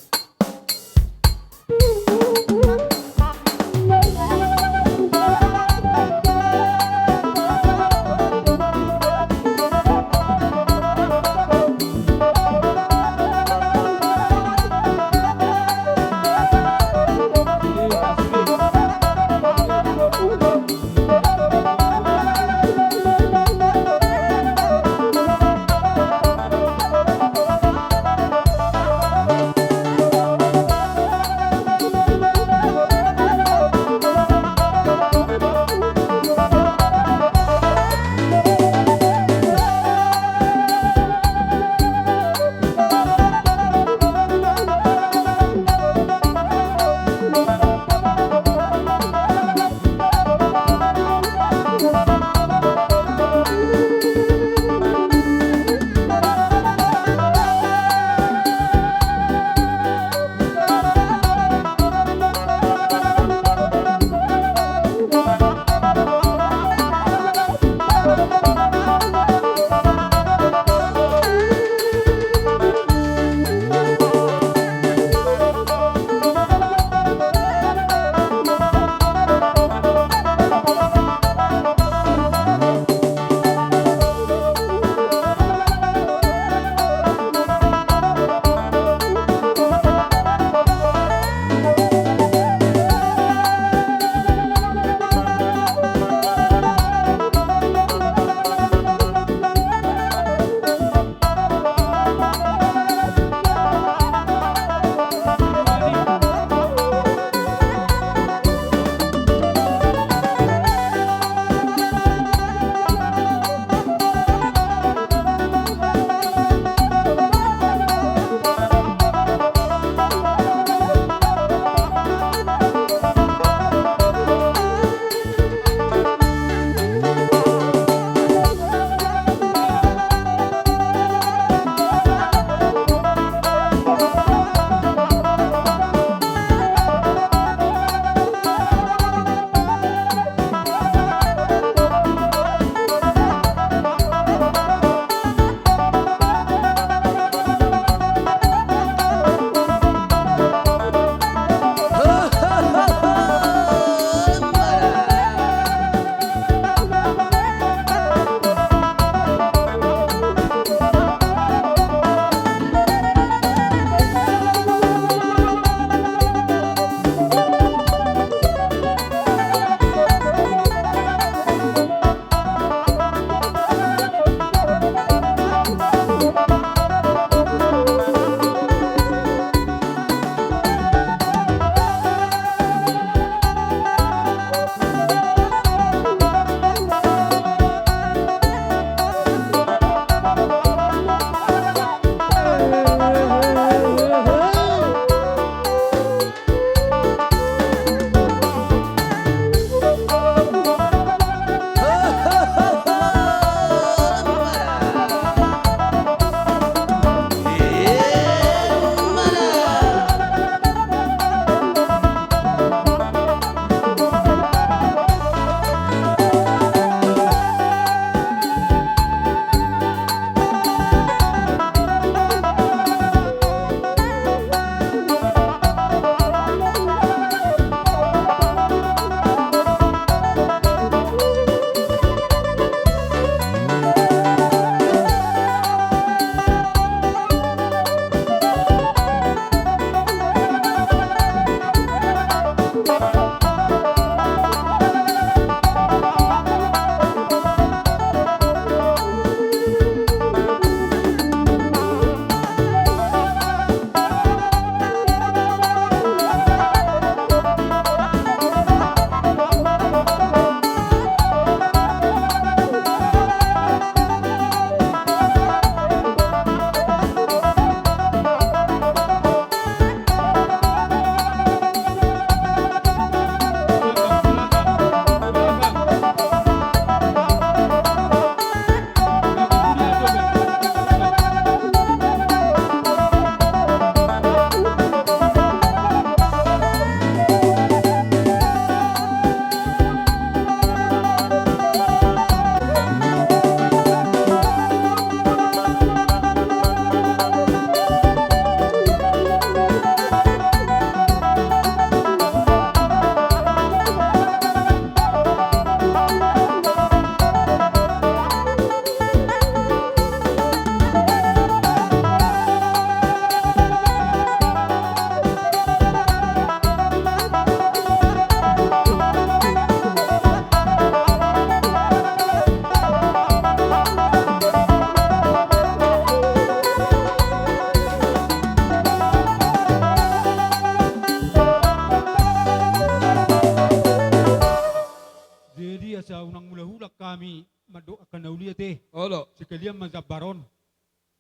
Asa unang mulahulan hami mandok angka na uli ate. Olo. Sekalian ma jambar on.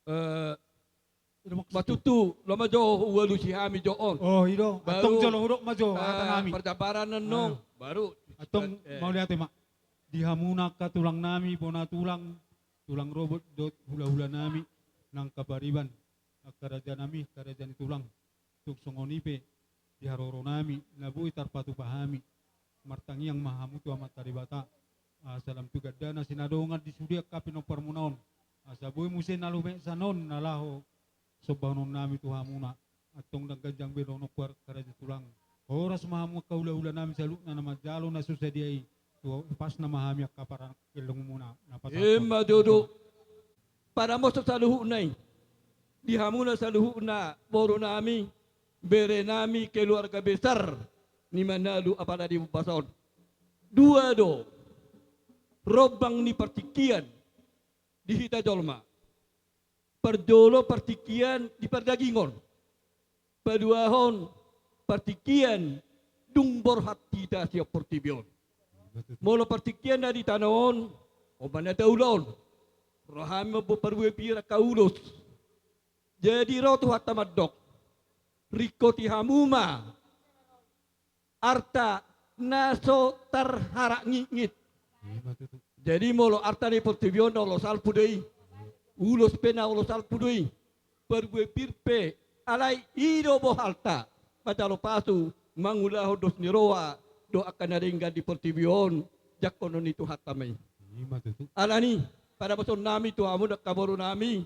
Eh, Ida maksud. Matutu, laho ma jo hualusi hami jo on. Oh, i do. Baru, antong jolo hudok ma jo, eh, hata nami. Parjambaran annon, ah, baru. Antong, eh, mauliate ma. Di hamuna angka tulang nami, bona tulang, tulang robot dohot hulahula nami, nang angka pariban, angka raja nami, angka raja ni tulang. Tung songon i pe, di haroro nami, na boi tarpatupa hami. Martangiang ma hamu tu Amanta Debata. Asa lam tu gandana sinadongan di sude angka pinomparmuna on. Asa boi muse na lumek sian on na laho sombahonon nami tu hamuna. Antong ndang ganjang be dohonon tu angka raja tulang. Horas ma hamu angka hulahula nami saluhutna na manjalo na so sadia i. Tu ipasna ma hami angka pargellengmuna na pasahat. Ima tutu. Paramoso saluhutna i. Di hamuna saluhutna boru nami, bere nami, keluarga besar ni Manalu apala di Bombas on. Dua do rombang ni partingkian di hita jolma. Parjolo partingkian di pardagingon. Paduahon partingkian dung borhat hita sian portibi on. Molo partingkian na di tano on, on ma na taula on. Ro hami mamboan parbue pir angka ulos. Jadi ro Tuhanta mandok, ringkoti hamu ma arta na so tarharak ngitngit. Ima tutu. Jadi molo arta ni portibi on na olo salpu do i. Ulos pe na olo salpu do i. Parbue pir pe, alai i do bohalta. Manjalo pasu, mangulahon dos ni roha, dohot angka na denggan di portibi on, jangkonon ni Tuhanta ma i. Ima tutu. Alani, paramoson nami tu hamu angka boru nami,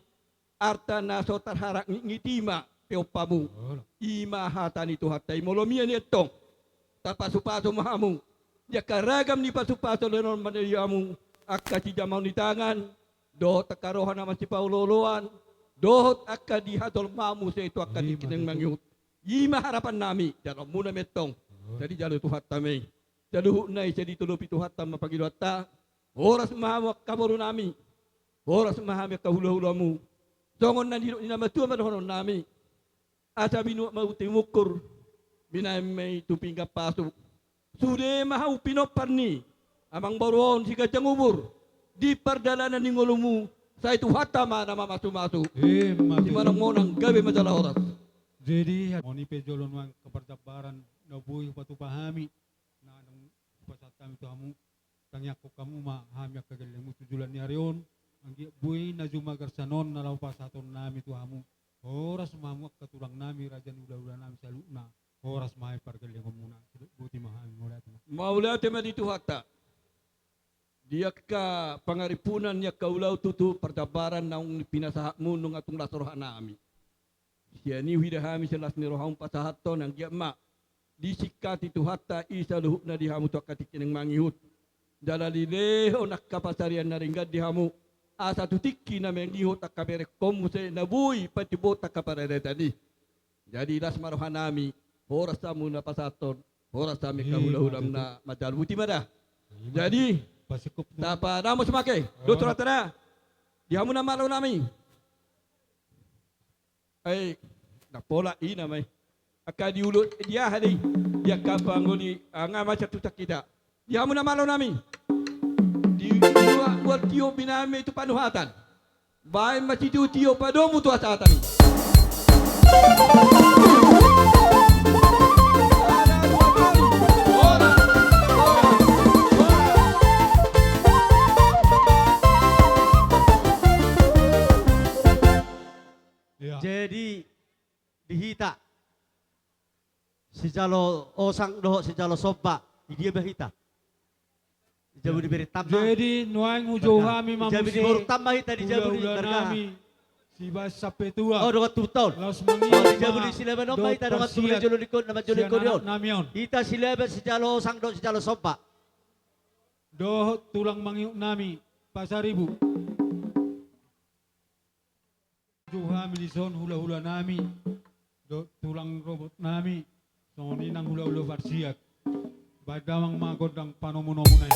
arta na so tarharak ngitngit i ma peop hamu. Ima hata ni Tuhanta i, molo mian i antong. Tapasupasu ma hamu. Di angka ragam ni pasupasu na naeng manjalo hamu, angka sijamaon ni tangan, dohot angka roha na masipaolooloan, dohot angka di hajolmaon muse tu angka tingki na mangihut. Ima harapan nami, jaloonmuna ma i antong. Jadi jalo Tuhanta ma i. Saluhutna i sai ditolopi Tuhanta ma pangidoanta. Horas ma hamu angka boru nami. Horas ma hami angka hulahulamu. Songon na nidok ni na matua ma dohonon nami. Asa binuat ma uti mungkur, binahen ma i tu pinggan pasu. Sude ma hamu pinompar ni amangboru on siganjang umur di pardalanan ni ngolumu, sai Tuhanta ma na mamasumasu. Ima tutu. Simonangmonang, gabe ma jala horas. Jadi, on i pe jolo nuaeng angka parjambaran na boi hupatupa hami, na naeng hupasahat hami tu hamu. Tangiangkon hamu ma hami angka gellengmu tu joloan ni ari on, anggiat boi na jumagar sian on na laho pasahaton nami tu hamu. Horas ma hamu angka tulang nami, raja ni hulahula nami saluhutna. Horas ma hami pargellengonmuna. Boti ma hami, mauliate ma. Mauliate ma di Tuhanta. Di angka pangarimpunan ni angka ulaon tutu parjambaran naung pinasahatmu nunga tung las roha nami. Sian i huida hami sian las ni rohamu pasahathon, anggiat ma disingkati Tuhanta i saluhutna di hamu tu angka tingki na mangihut. Jala dilehon angka pansarian na denggan di hamu, asa tu tingki na mangihut angka berengkon muse na boi patimbot angka paradaton i. Jadi las ma roha nami, horas hamu na pasahathon, horas hami angka hulahulamu na manjalo. Boti ma da. Jadi tapanamos ma angke. Dohot rohanta da. Di hamu na malo nami. Ai, na pola i nama i. Angka di ulu dia hali, dia kampang uli, ah, nga macam tu tak kita. Di hamu na malo nami. Di dua buat tio biname tu panuhatan. Baen ma sitio-tio padomu tu hasahatan i. Jadi di hita sijalo osang dohot sijalo somba, di dia ma hita? Di jabu ni berenta ma. Jadi nuaeng hujou hami ma muse hulahula nami, sibaen sampe tua. Oh, dongan tubu on. Laos mangihuthon ma di jabu ni Silaban on ma hita dongan tubu na jolo lingkon, na manjalo lingkon on. Hita Silaban sijalo osang dohot sijalo somba. Dohot tulang mangihut nami Pasaribu. Hujou hami dison hulahula nami dohot tulang robot nami, songon i nang hulahula Parsiak. Baen damang ma gondang panomunomuna i.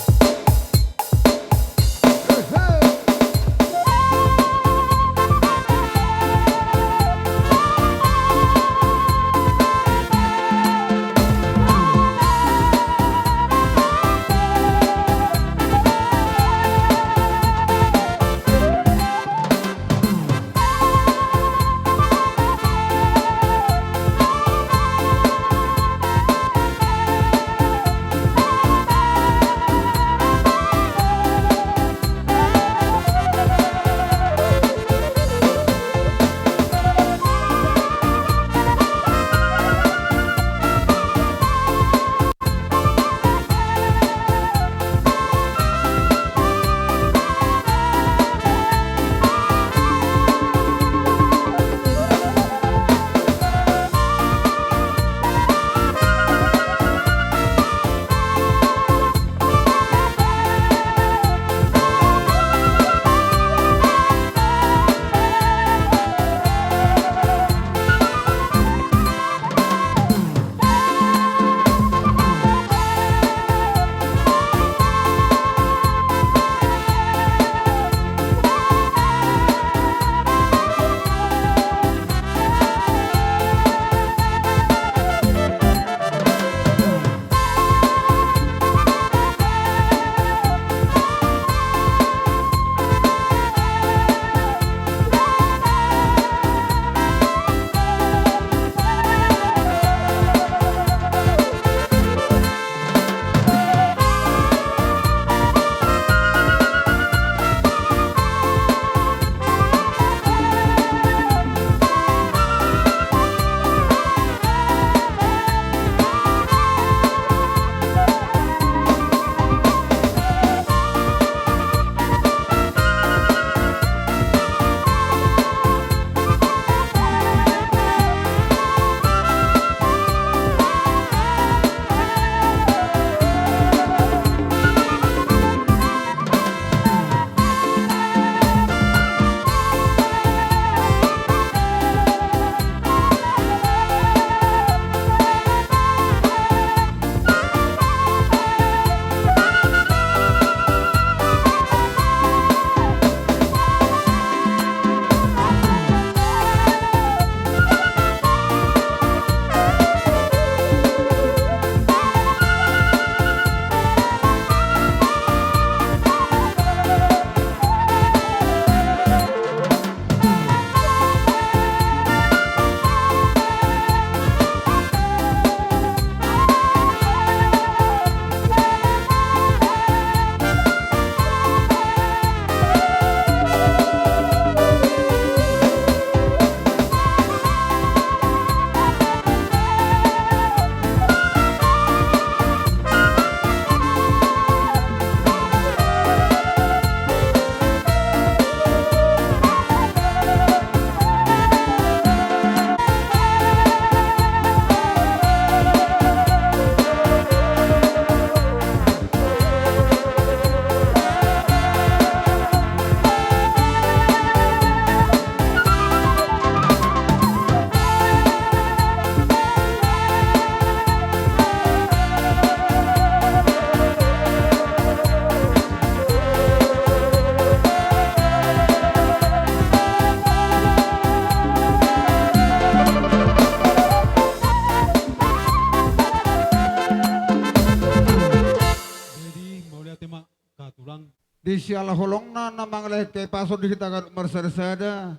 Ate ma, ka tulang. Di siala holongna na mangalehon hahipason di hita ganup marsada-sada,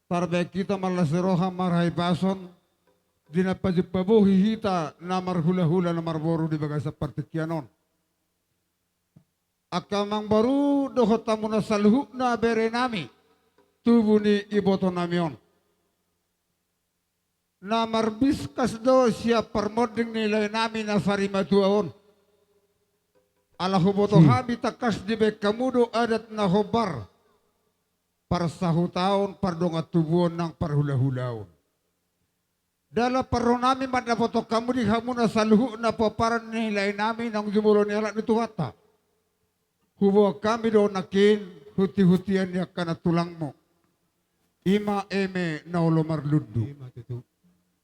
tarbaen hita marlas ni roha marhahipason, di na pajumpa bohi hita na marhula-hula na marboru di bagasan partingkian on. Angka amangboru dohot hamuna saluhutna berenami, tubu ni ibotonami on. Na marbiskas do sian parmonding ni laenami na sarimatua on. Ala huboto hami tangkas dibaen hamu do adat na hombar, parsahutaon, pardongan tubuon nang parhula-hulaon. Dalan parrohanami mandapothon hamu di hamuna saluhutna pomparan ni laenami naung jumolo ni halak ni Tuhanta. Huboan hami do nangkin hunti-huntian ni angka nantulangmu. I ma eme na olo marlundu. I ma tutu.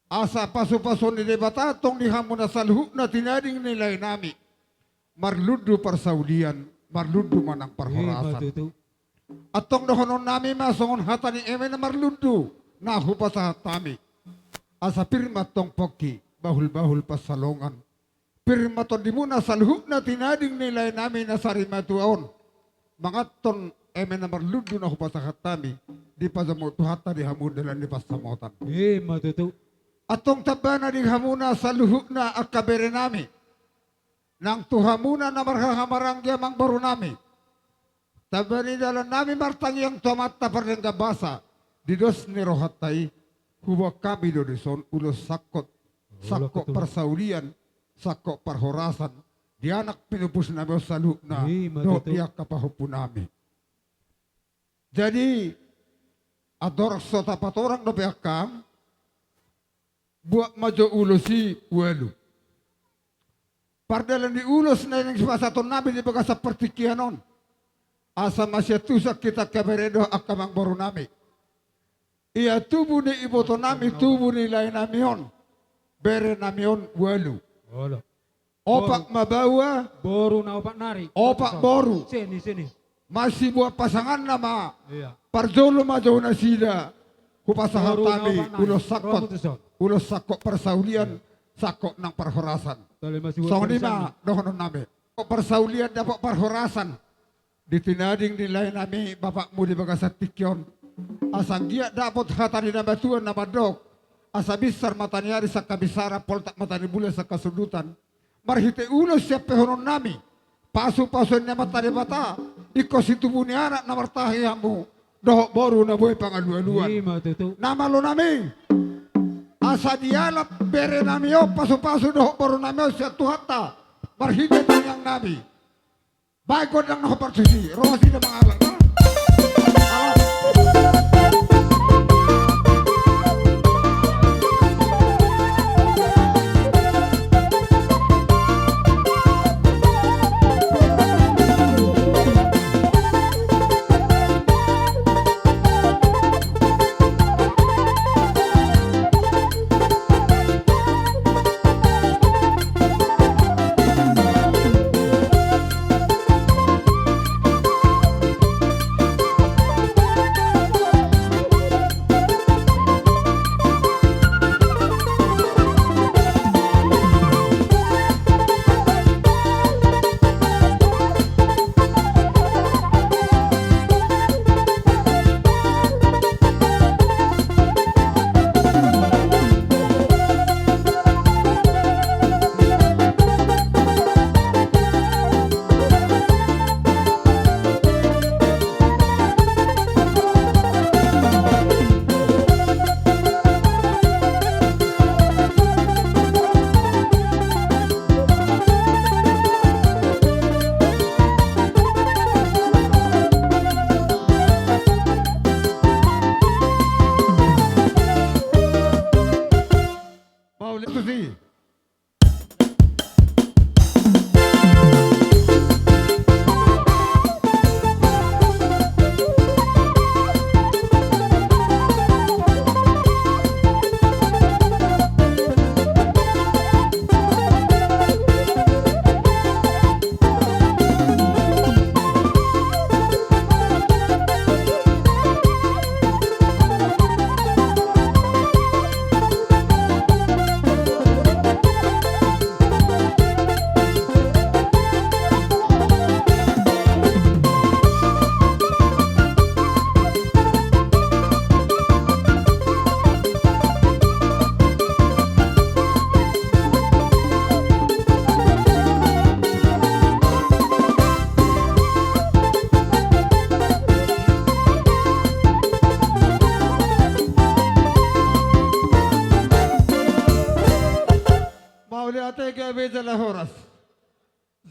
Asa pasu-pasuon ni Debata tong di hamuna saluhutna tinading ni laenami. Marlundu parsaulian, marlundu ma nang parhorasan. I ma tutu. Antong dohononnami ma songon hata ni eme na marlundu na hupasahat hami. Asa pir ma antong pongki, bahul-bahul pansalongan. Pir ma tondimuna saluhutna tinading ni laenami na sarimatua on. Manganhon eme na marlundu na hupasahat hami, dipasamothon Tuhanta di hamu dalan ni pansamotan. I ma tutu. Antong tambana di hamuna saluhutna angka berenami. Nang tu hamuna na marhaha maranggi amangborunami. Tamba ni dalannami martangiang tu Amanta pardenggan basa, di dos ni rohanta i, huboan hami do dison ulos sangkot, sangkot parsaulian, sangkot parhorasan, di anak pinupusnami on saluhutna, i ma tutu, dohot di angka pahompunami. Jadi, andorang so tapatorang dope angkang, buat ma jo ulos i ualu. Pardalan ni ulos na naeng sipasahatonnami di bagasan partingkian on. Asa masiantusan hita angka bere dohot angka amangborunami. Ia tubu ni ibotonami, tubu ni laenami on, berenami on ualu. Olo. Opat ma baoa. Boru na opat nari. Opat boru. Sini, sini. Masiboan pasanganna ma. Iya. Parjolo ma jo nasida. Hupasahat hami ulos sangkot. Ulos sangkot parsaulian, sangkot nang parhorasan. Songon i ma dohononnami. Parsaulian dapot parhorasan. Di tinading ni laenami bapakmu di bagasan tingki on. Asa anggiat dapot hata ni na matua na mandok. Asa binsar mata ni ari sangkabinsaran, poltak mata ni bulan sangkasundutan. Marhite ulos sian pehononnami, pasu-pasuon ni Amanta Debata, ingkon situbu ni anak na martahi hamu, dohot boru na boi pangalualuan. I ma tutu. Na malonami, asa dialap berenami on pasu-pasu dohot borunami on sian Tuhanta, marhite tangiangnami. Baen gondang na hombar tusi, ro ma nasida mangalap, ha?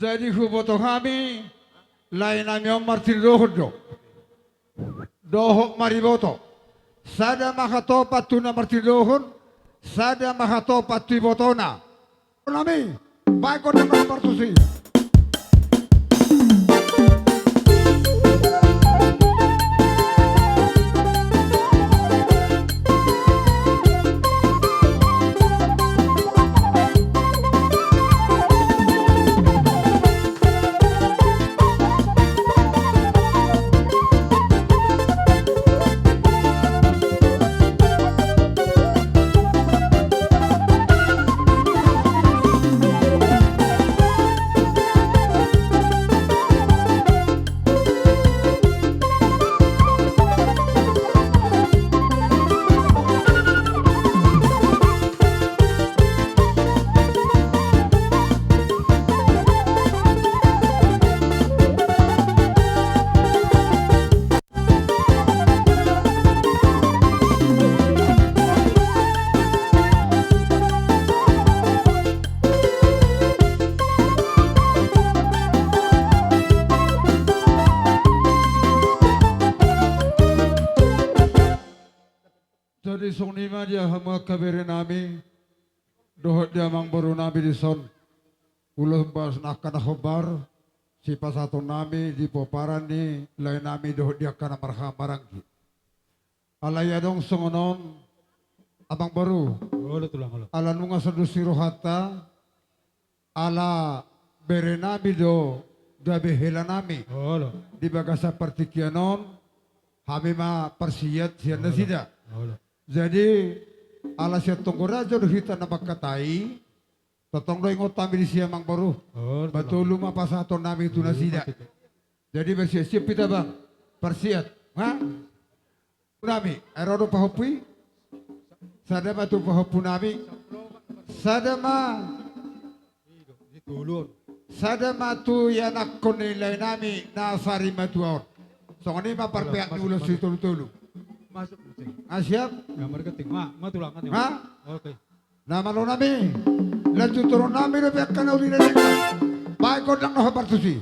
Jadi huboto hami, lae nami on martinodohon do. Dohot mariboto. Sada ma hatopan tu na martinodohon, sada ma hatopan tu ibotona. Nami, baen gondang na partusi. Jadi songon i ma di hamu angka bere nami, dohot di amangboru nami dison. Ulos na angka na hombar, sipasahaton nami di pomparan ni lae nami dohot di angka na marhaha maranggi. Alai adong songon on, amangboru. Olo, tulang, olo. Ala nunga songon i rohanta, ala bere nami do gabe hela nami. Olo. Di bagasan partingkian on, hami ma parsiat sian nasida. Olo. Jadi, ala sian tonggo raja do hita na mangkatai, tongtong do ingot hami disi, amangboru. Olo, tulang. Batolu ma pasahaton nami tu nasida. Jadi, bersiap-siap hita, bang. Parsiat. Ha? Nami, ai ro do pahompu i? Sada ma tu pahompu nami. Sada ma. Sada ma tu ianakhon ni lae nami na sarimatua on. Songon i ma parpeak ni ulos sitolu-tolu. Masuk, Ceng. Ah, siap? Gambar genting. Ma, ma tulangan ya. Ha? Oke. Na malo nami, lanjutonon nami dope angka na uli na denggan. Baen gondang na hombar tusi.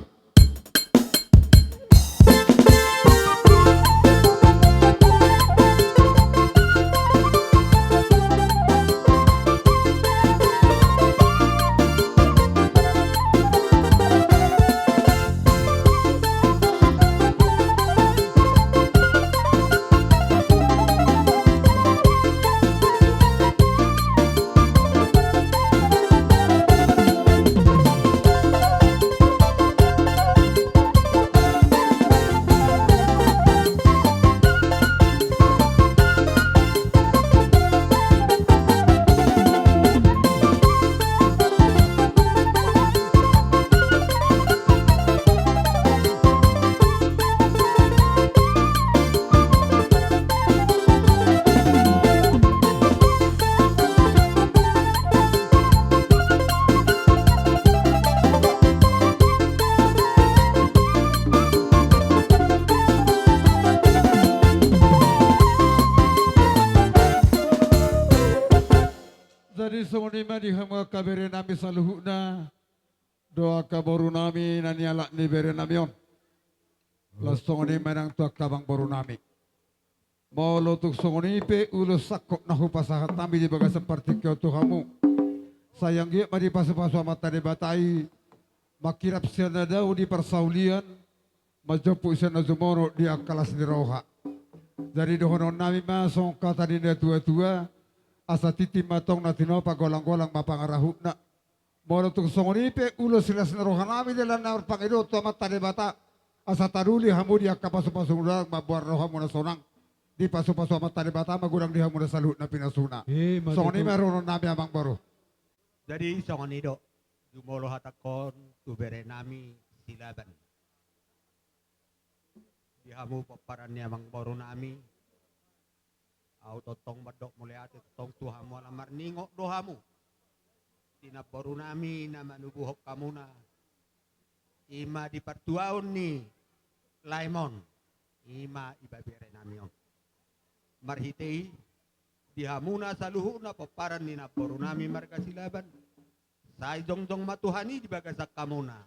Jadi songon i ma di hamu angka bere nami saluhutna, dohot angka boru nami na nialap ni bere nami on. Laos songon i ma nang tu angka amangboru nami. Molo tung songon i pe ulos sangkot na hupasahat hami di bagasan partingkian on tu hamu, sai anggiat ma dipasupasu Amanta Debata i, mangkirap sian na dao di parsaulian, manjomput sian na jumonok di angka las ni roha. Jadi dohonon nami ma songon hata ni natuatua, asa tintin ma tong na tinopa, golanggolang ma pangarahutna. Molo tung songon i pe ulos las ni roha nami di na marpangidoan tu Amanta Debata, asa taruli hamu di angka pasupasu na mamboan rohamu na sonang. Dipasupasu Amanta Debata ma godang di hamu na saluhut na pinasuna. Songon i ma dohonon nami, amangboru. Jadi songon i do, jumolo hatangkon tu bere nami Silaban. Di hamu pomparan ni amangboru nami, ahu tongtong mandok mauliate tongtong tu hamu ala marningot do hamu di namboru nami na manubuhon hamuna, i ma di partuaon ni laem on, i ma ibebere nami on. Marhite i, di hamuna saluhutna pomparan ni namboru nami marga Silaban, sai jongjong ma Tuhan i di bagasan hamuna.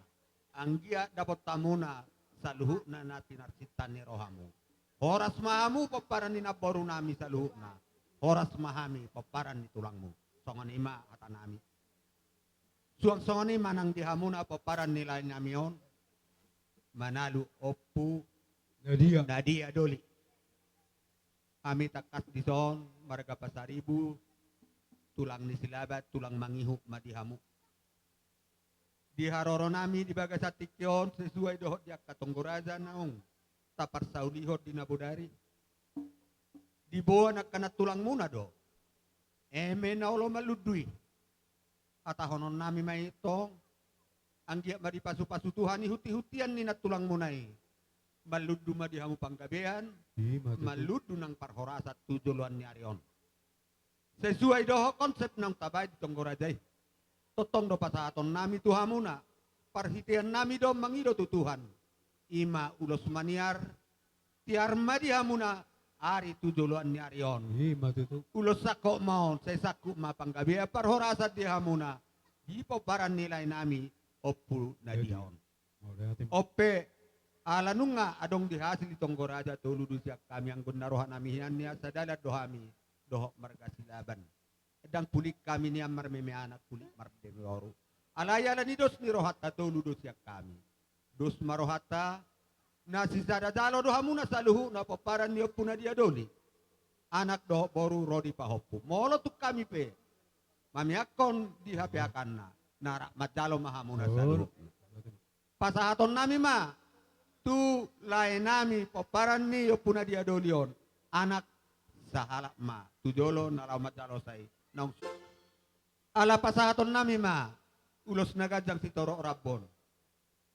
Anggiat dapot hamuna saluhutna na pinarsinta ni rohamu. Horas ma hamu pomparan ni namboru nami saluhutna. Horas ma hami pomparan ni tulangmu. Songon i ma hata nami. Suang songon i ma nang di hamuna pomparan ni lae nami on, Manalu Ompu Nadia. Nadia Doli. Hami tangkas dison marga Pasaribu, tulang ni Silaban, tulang mangihut ma di hamu. Di haroro nami di bagasan tingki on, sesuai dohot di angka tonggo raja naung taparsaulihon di na bodari, diboan angka nantulangmuna do. Eme na olo manlundui, hatahonon nami ma i tong, anggiat ma dipasupasu Tuhan i hutihutian ni nantulangmuna i. Manlundu ma di hamu panggabean, i ma tutu, manlundu nang parhorasan tu joloan ni ari on. Sesuai dohot konsep naung tabaen di tonggo raja i. Tongtong do pasahaton nami tu hamuna, parhitean nami do mangido tu Tuhan. I ma ulos maniar, tiar ma di hamuna ari tu joloan ni ari on. I ma tutu. Ulos sangkot ma on, sai sangkut ma panggabean parhorasan di hamuna, di pomparan ni lae nami Ompu Nadia on. Oke, ate. On pe, ala nunga adong di hasil di tonggo raja, tolu do sian hami, anggo na roha nami hian nian sadalan do hami dohot marga Silaban. Ndang pulik hami nian marmeme anak, pulik marmeme boru. Alai ala ni dos ni rohanta, tolu do sian hami. Dos ma rohanta, na sisada jalo do hamuna saluhutna pomparan ni Ompu Nadia Doli. Anak dohot boru ro di pahompu. Molo tung hami pe mamiangkon di hapeakanna, na rap manjalo ma hamuna saluhutna. Pasahaton nami ma tu lae nami pomparan ni Ompu Nadia Doli on, anak sahalak ma tu jolo na laho manjalo sai naung. Ala pasahaton nami ma ulos na ganjang sitorop rambu on.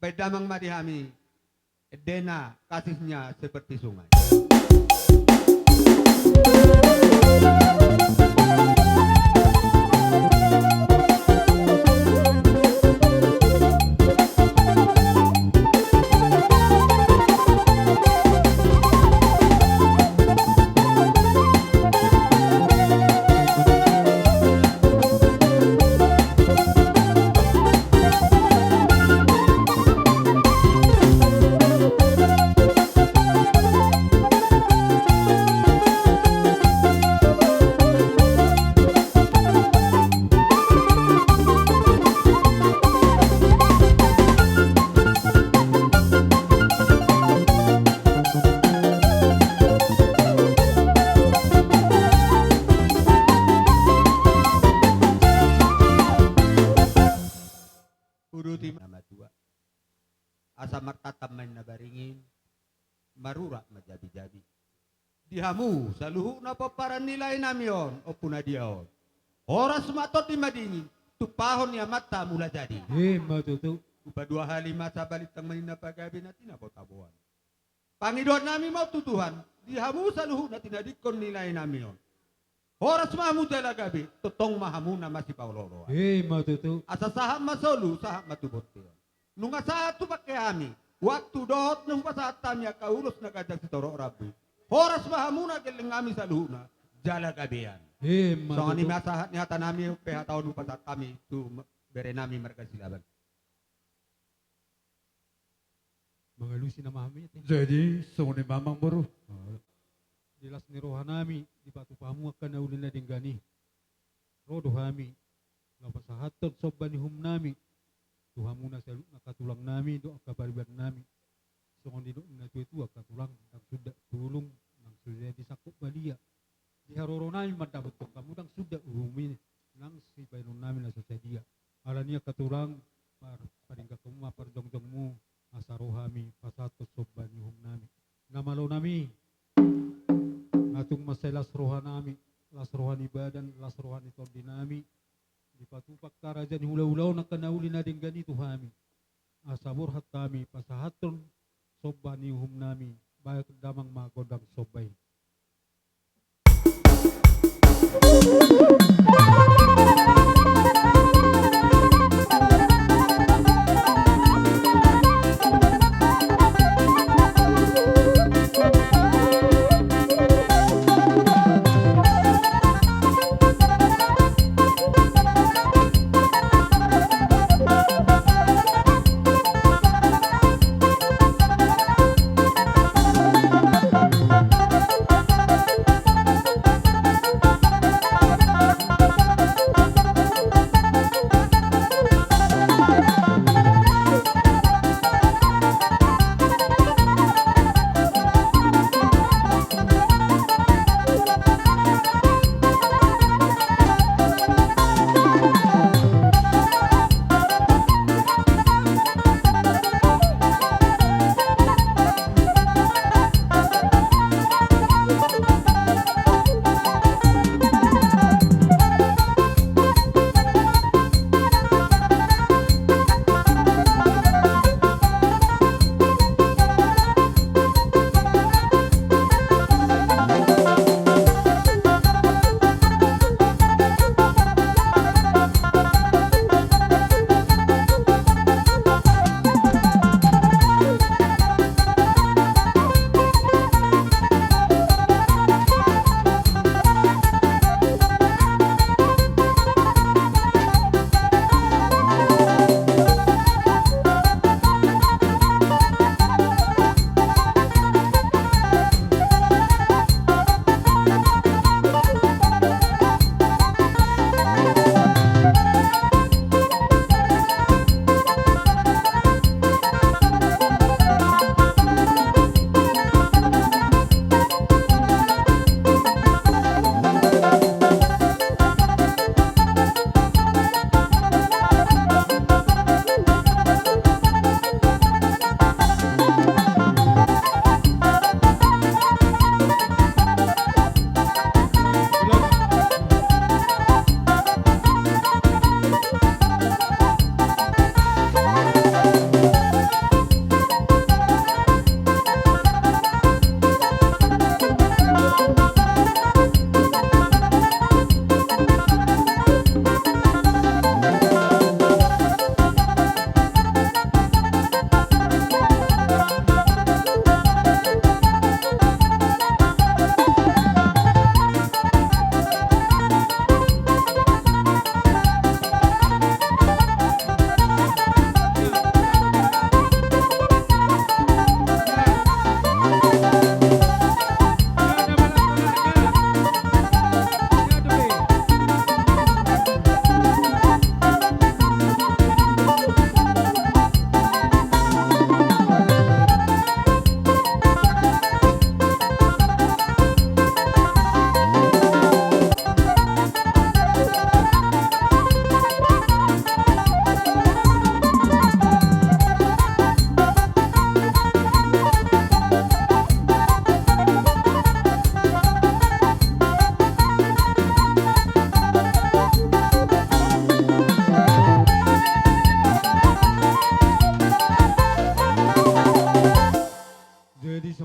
Baen damang ma di hami, endena kasihnya seperti sungai. Uduti ma na matua. Asa martantan ma inna baringin, marurat ma jabijabi. Di hamu saluhutna pomparan ni lae nami on, Ompu Nadia on, horas ma tondi madingin, tumpahon ni amanta Mula Jadi. I ma tutu. Upa dua hali masa balintang ma ninna pagabe na tinabotaboan. Pangidoan nami ma tu Tuhan, di hamu saluhutna tinadingkon ni lae nami on, horas ma hamu jala gabe, tongtong ma hamu na masipaolooloan. I ma tutu. Asa sahat ma solu, sahat ma tu bontean. Nunga sahat tu pangke hami waktu dohot na hupasahat hami angka ulos na ganjang sitorop rambu i, horas ma hamu na gelleng hami saluhutna jala gabean. I ma tutu. Songon i ma sahat ni hata nami, pe hata on hupasahat hami tu bere nami marga Silaban. Mangalusi nama hami ate. Jadi songon i ma amang boru. Di las ni roha nami dipatupa hamu angka na uli na denggan i, ro do hami laho pasahathon somba ni uhum nami tu hamuna saluhutna angka tulang nami dohot angka pariban nami. Songon nidok ni na tuatua, angka tulang, ndang sundat tulung nang so jadi sangkot balia. Di haroro nami mandapothon hamu ndang sundat uhum i nang sibaenon nami na so sadia. Alani i angka tulang, par-, padenggan hamu ma parjongjongmu asa ro hami pasahathon somba ni uhum nami. Na malo nami, na tung mansai las roha nami, las roha ni badan, las roha ni tondi nami, dipatupa angka raja ni hulahula on angka na uli na denggan i tu hami. Asa borhat hami pasahathon somba ni uhum nami, baen damang ma gondang somba i.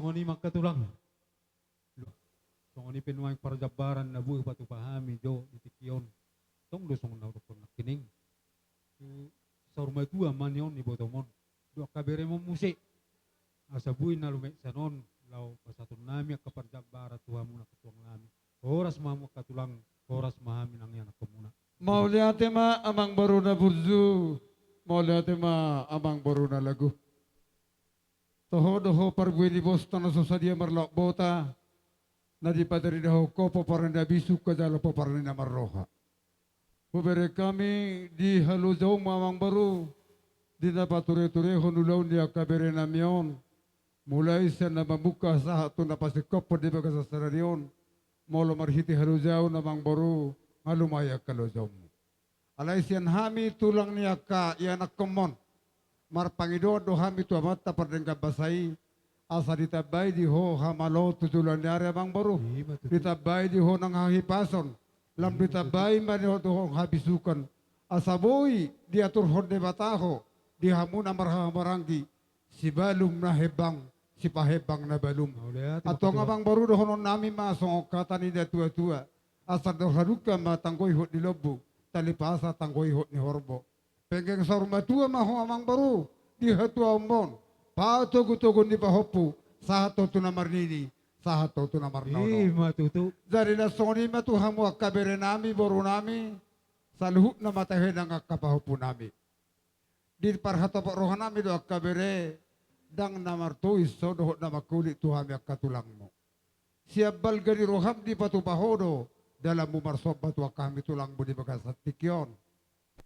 Songon i ma angka tulang. Songon i pe nuaeng parjambaran na boi hupatupa hami jo di tingki on. Tong do songon na hudokkon nangkining. Tu saur matua ma nion ibotom on. Dohot angka berem on muse. Asa boi na lumeksan on laho pasahatonnami angka parjambaran tu hamu nangkin tulang nami. Horas ma hamu angka tulang, horas ma hami nang ianakkonmuna. Mauliate ma amangboru na burju, mauliate ma amangboru na lagu. Toho do ho parbue ni bosta na so sadia marlaok bota, na dipatarida ho ho pomparan ni na bisuk, hujalo pomparan ni na marroha. Hubereng hami di halojaonmu amangboru, di na patureturehon ulaon ni angka berenami on, mulai sian na mamungka sahat tu na pasingkophon di bagasan sadari on, molo marhite halojaon amangboru, nga lumai angka lojaonmu. Alai sian hami tulang ni angka ianakkonmon, marpangidoan do hami tu Amanta Pardenggan Basa i, asa ditambai di ho hamaloon tu joloan ni ari amangboru. Ima tutu. Ditambai di ho nang hahipason, lam ditambai ma di ho tu ho habisuhon, asa boi diaturhon Debata ho di hamu na marhahamaranggi, sibalum na hembang, sipahembang na balum. Mauliate ma tutu. Antong amangboru, dohononnami ma songon hata ni natuatua: Asa andor hadungka ma tanggo ihut ni lombu, tali pasa tanggo ihut ni horbo. Penggeng saur matua ma ho amangboru di hatuaonmon, patogutogu ni pahompu sahat tu na marnini, sahat tu na marnono. Ima tutu. Jadi na songon i ma tu hamu angka berenami, borunami, saluhutna ma tahe nang angka pahompunami. Diparhatopot rohanami do angka bere, ndang na martois ho dohot na mangkulik tu hami angka tulangmu. Sian balga ni roham dipatupa ho do dalanmu marsomba tu angka hami tulangmu di bagasan tingki on.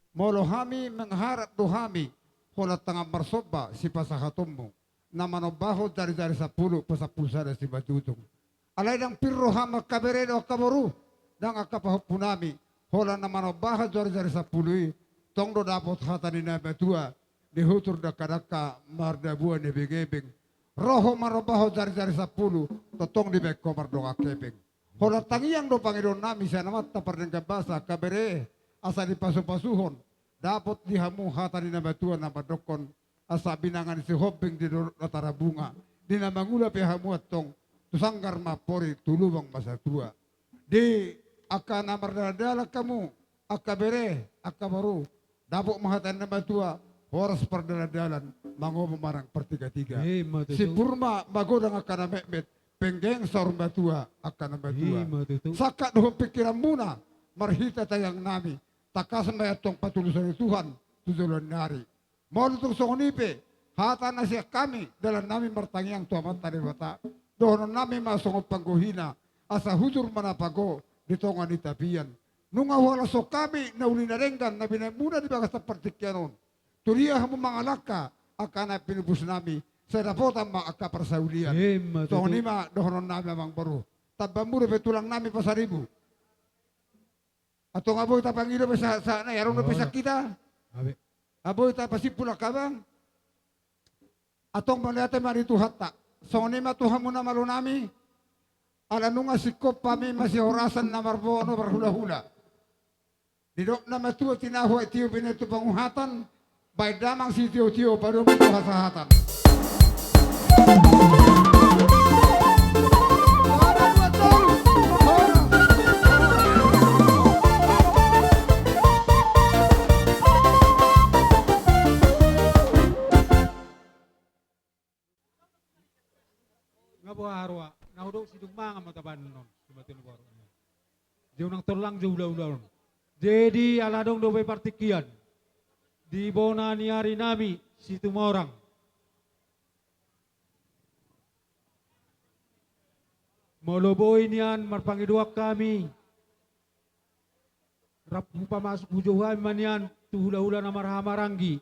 Molo hami mengharap do hami holan tangan marsomba sipasahatonmu, na manombahon jarijari sampulu pasampulu sada simanjujung. Alai ndang pir roham angka bere dohot angka boru, ndang angka pahompunami, holan na manombahon jarijari sampulu i, tong do dapot hata ni na matua, dihutur dangkadangka mardabuan ebengebeng. Ro ho manombahon jarijari sampulu, tongtong dibaen ho mardongan hepeng. Holan tangiang do pangidoannami sian Amanta Pardenggan Basa angka bere, asa dipasupasuhon dapot di hamu hata ni na matua na mandokkon: Asa binanga ni Sihombing di dolok na tarabunga, di na mangula pe hamu antong, tu sanggar ma ampori, tu lubang ma satua. Di angka na mardalandalan hamu, angka bere, angka boru, dapot ma hata ni na matua: Horas pardalandalan, mangomo ma nang partigatiga. Ima tutu. Simpur ma magodang angka na metmet, penggeng saur matua angka na matua. Ima tutu. Sangkap dohot pingkiranmuna marhite tangiangnami, tangkas ma i antong patuluson ni Tuhan tu joloan ni ari. Molo tung songon i pe hata na sian hami, dalannami martangiang tu Amanta Debata, dohononnami ma songon panggohina: Asa hujur ma na pago di tonga ni tapian. Nunga huhalashon hami na uli na denggan na binaenmuna di bagasan partingkian on. Tudia hamu mangalangka angka na pinupusnami, sai dapotan ma angka parsaulian. Ima tutu. Songon i ma dohononnami amangboru. Tamba mura pe tulangnami Pasaribu. Antong nga boi tapangido be sahat-sahat nai, adong dope sian hita. Nga boi tapasimpul angka abang. Antong mauliate ma di Tuhanta. Songon i ma tu hamu na malonami. Ala nunga singkop hami masihorasan na marbono marhulahula. Didok na matua: Tinahu aek tio, binahen tu panguhatan, baen damang sitiotio, padomu tu hasahatan. Nga boha roha, na hudok sidung mangan ma tabanon, simatua ni boru. Jou nang tollang jo hulahula on. Jadi ala adong dope partingkian di bona ni ari nami Situmorang. Molo boi nian marpangidoan hami, rap hupamasuk, hujou hami ma nian tu hulahula na marhahamaranggi.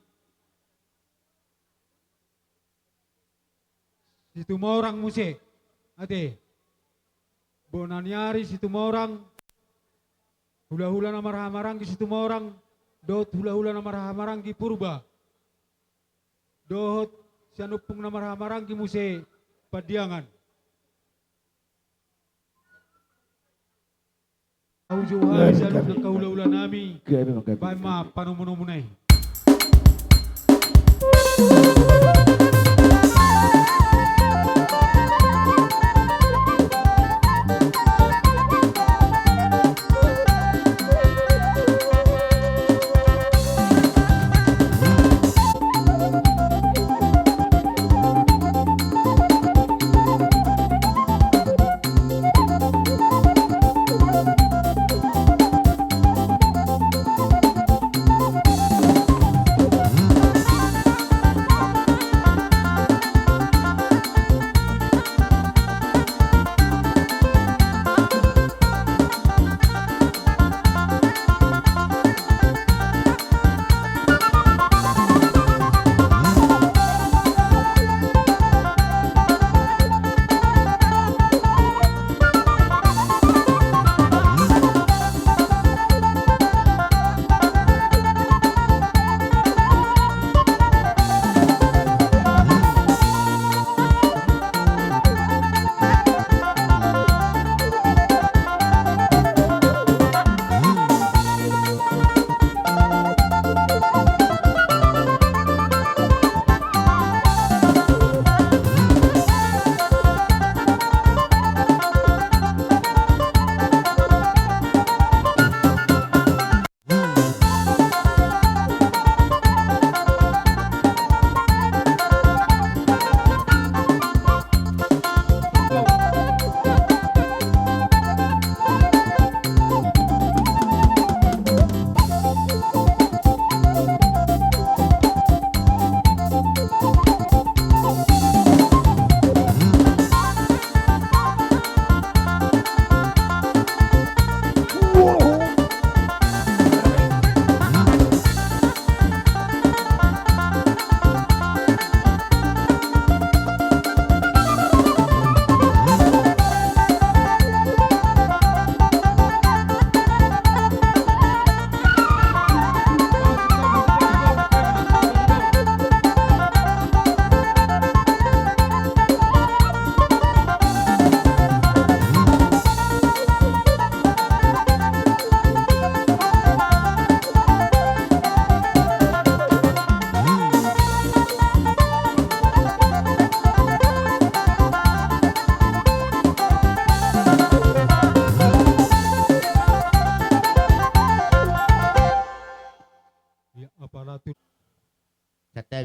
Situmorang muse, ate. Bona ni ari Situmorang, hulahula na marhahamaranggi Situmorang, dohot hulahula na marhahamaranggi Purba, dohot sian ompung na marhahamaranggi muse Pandiangan. Hujou hami saluhut angka hulahula nami. Baen ma panomunomuna i.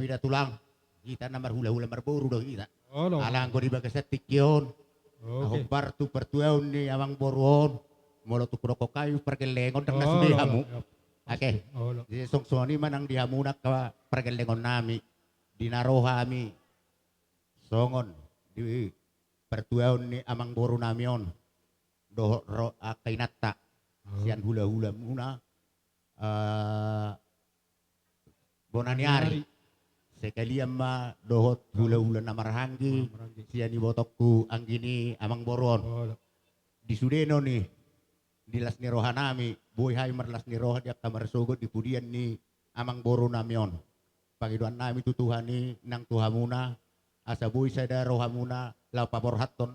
Pida tulang, hita na marhulahula marboru do hita. Olo. Alai anggo di bagasan tingki on, oke, na hombar tu partuaon ni amangboru on, molo tung hudokkon hami pargellengon ndang na sude hamu. Olo, olo. Oke. Olo. Jadi songon i ma nang di hamuna angka pargellengon nami, di na ro hami songon di partuaon ni amangboru nami on dohot ro angka inanta, olo, sian hulahula muna, eh, bona ni ari. Bona ni ari. Sekalian ma dohot, olo, hulahula na marhahaanggi, na marhahaanggi, sian ibotongku anggi ni amangboru on. Olo. Di sude on i, di las ni roha nami, boi hami marlas ni roha di angka marsogot di pudian ni amangboru nami on. Pangidoan nami tu Tuhan i nang tu hamuna, asa boi sada rohamuna laho paborhathon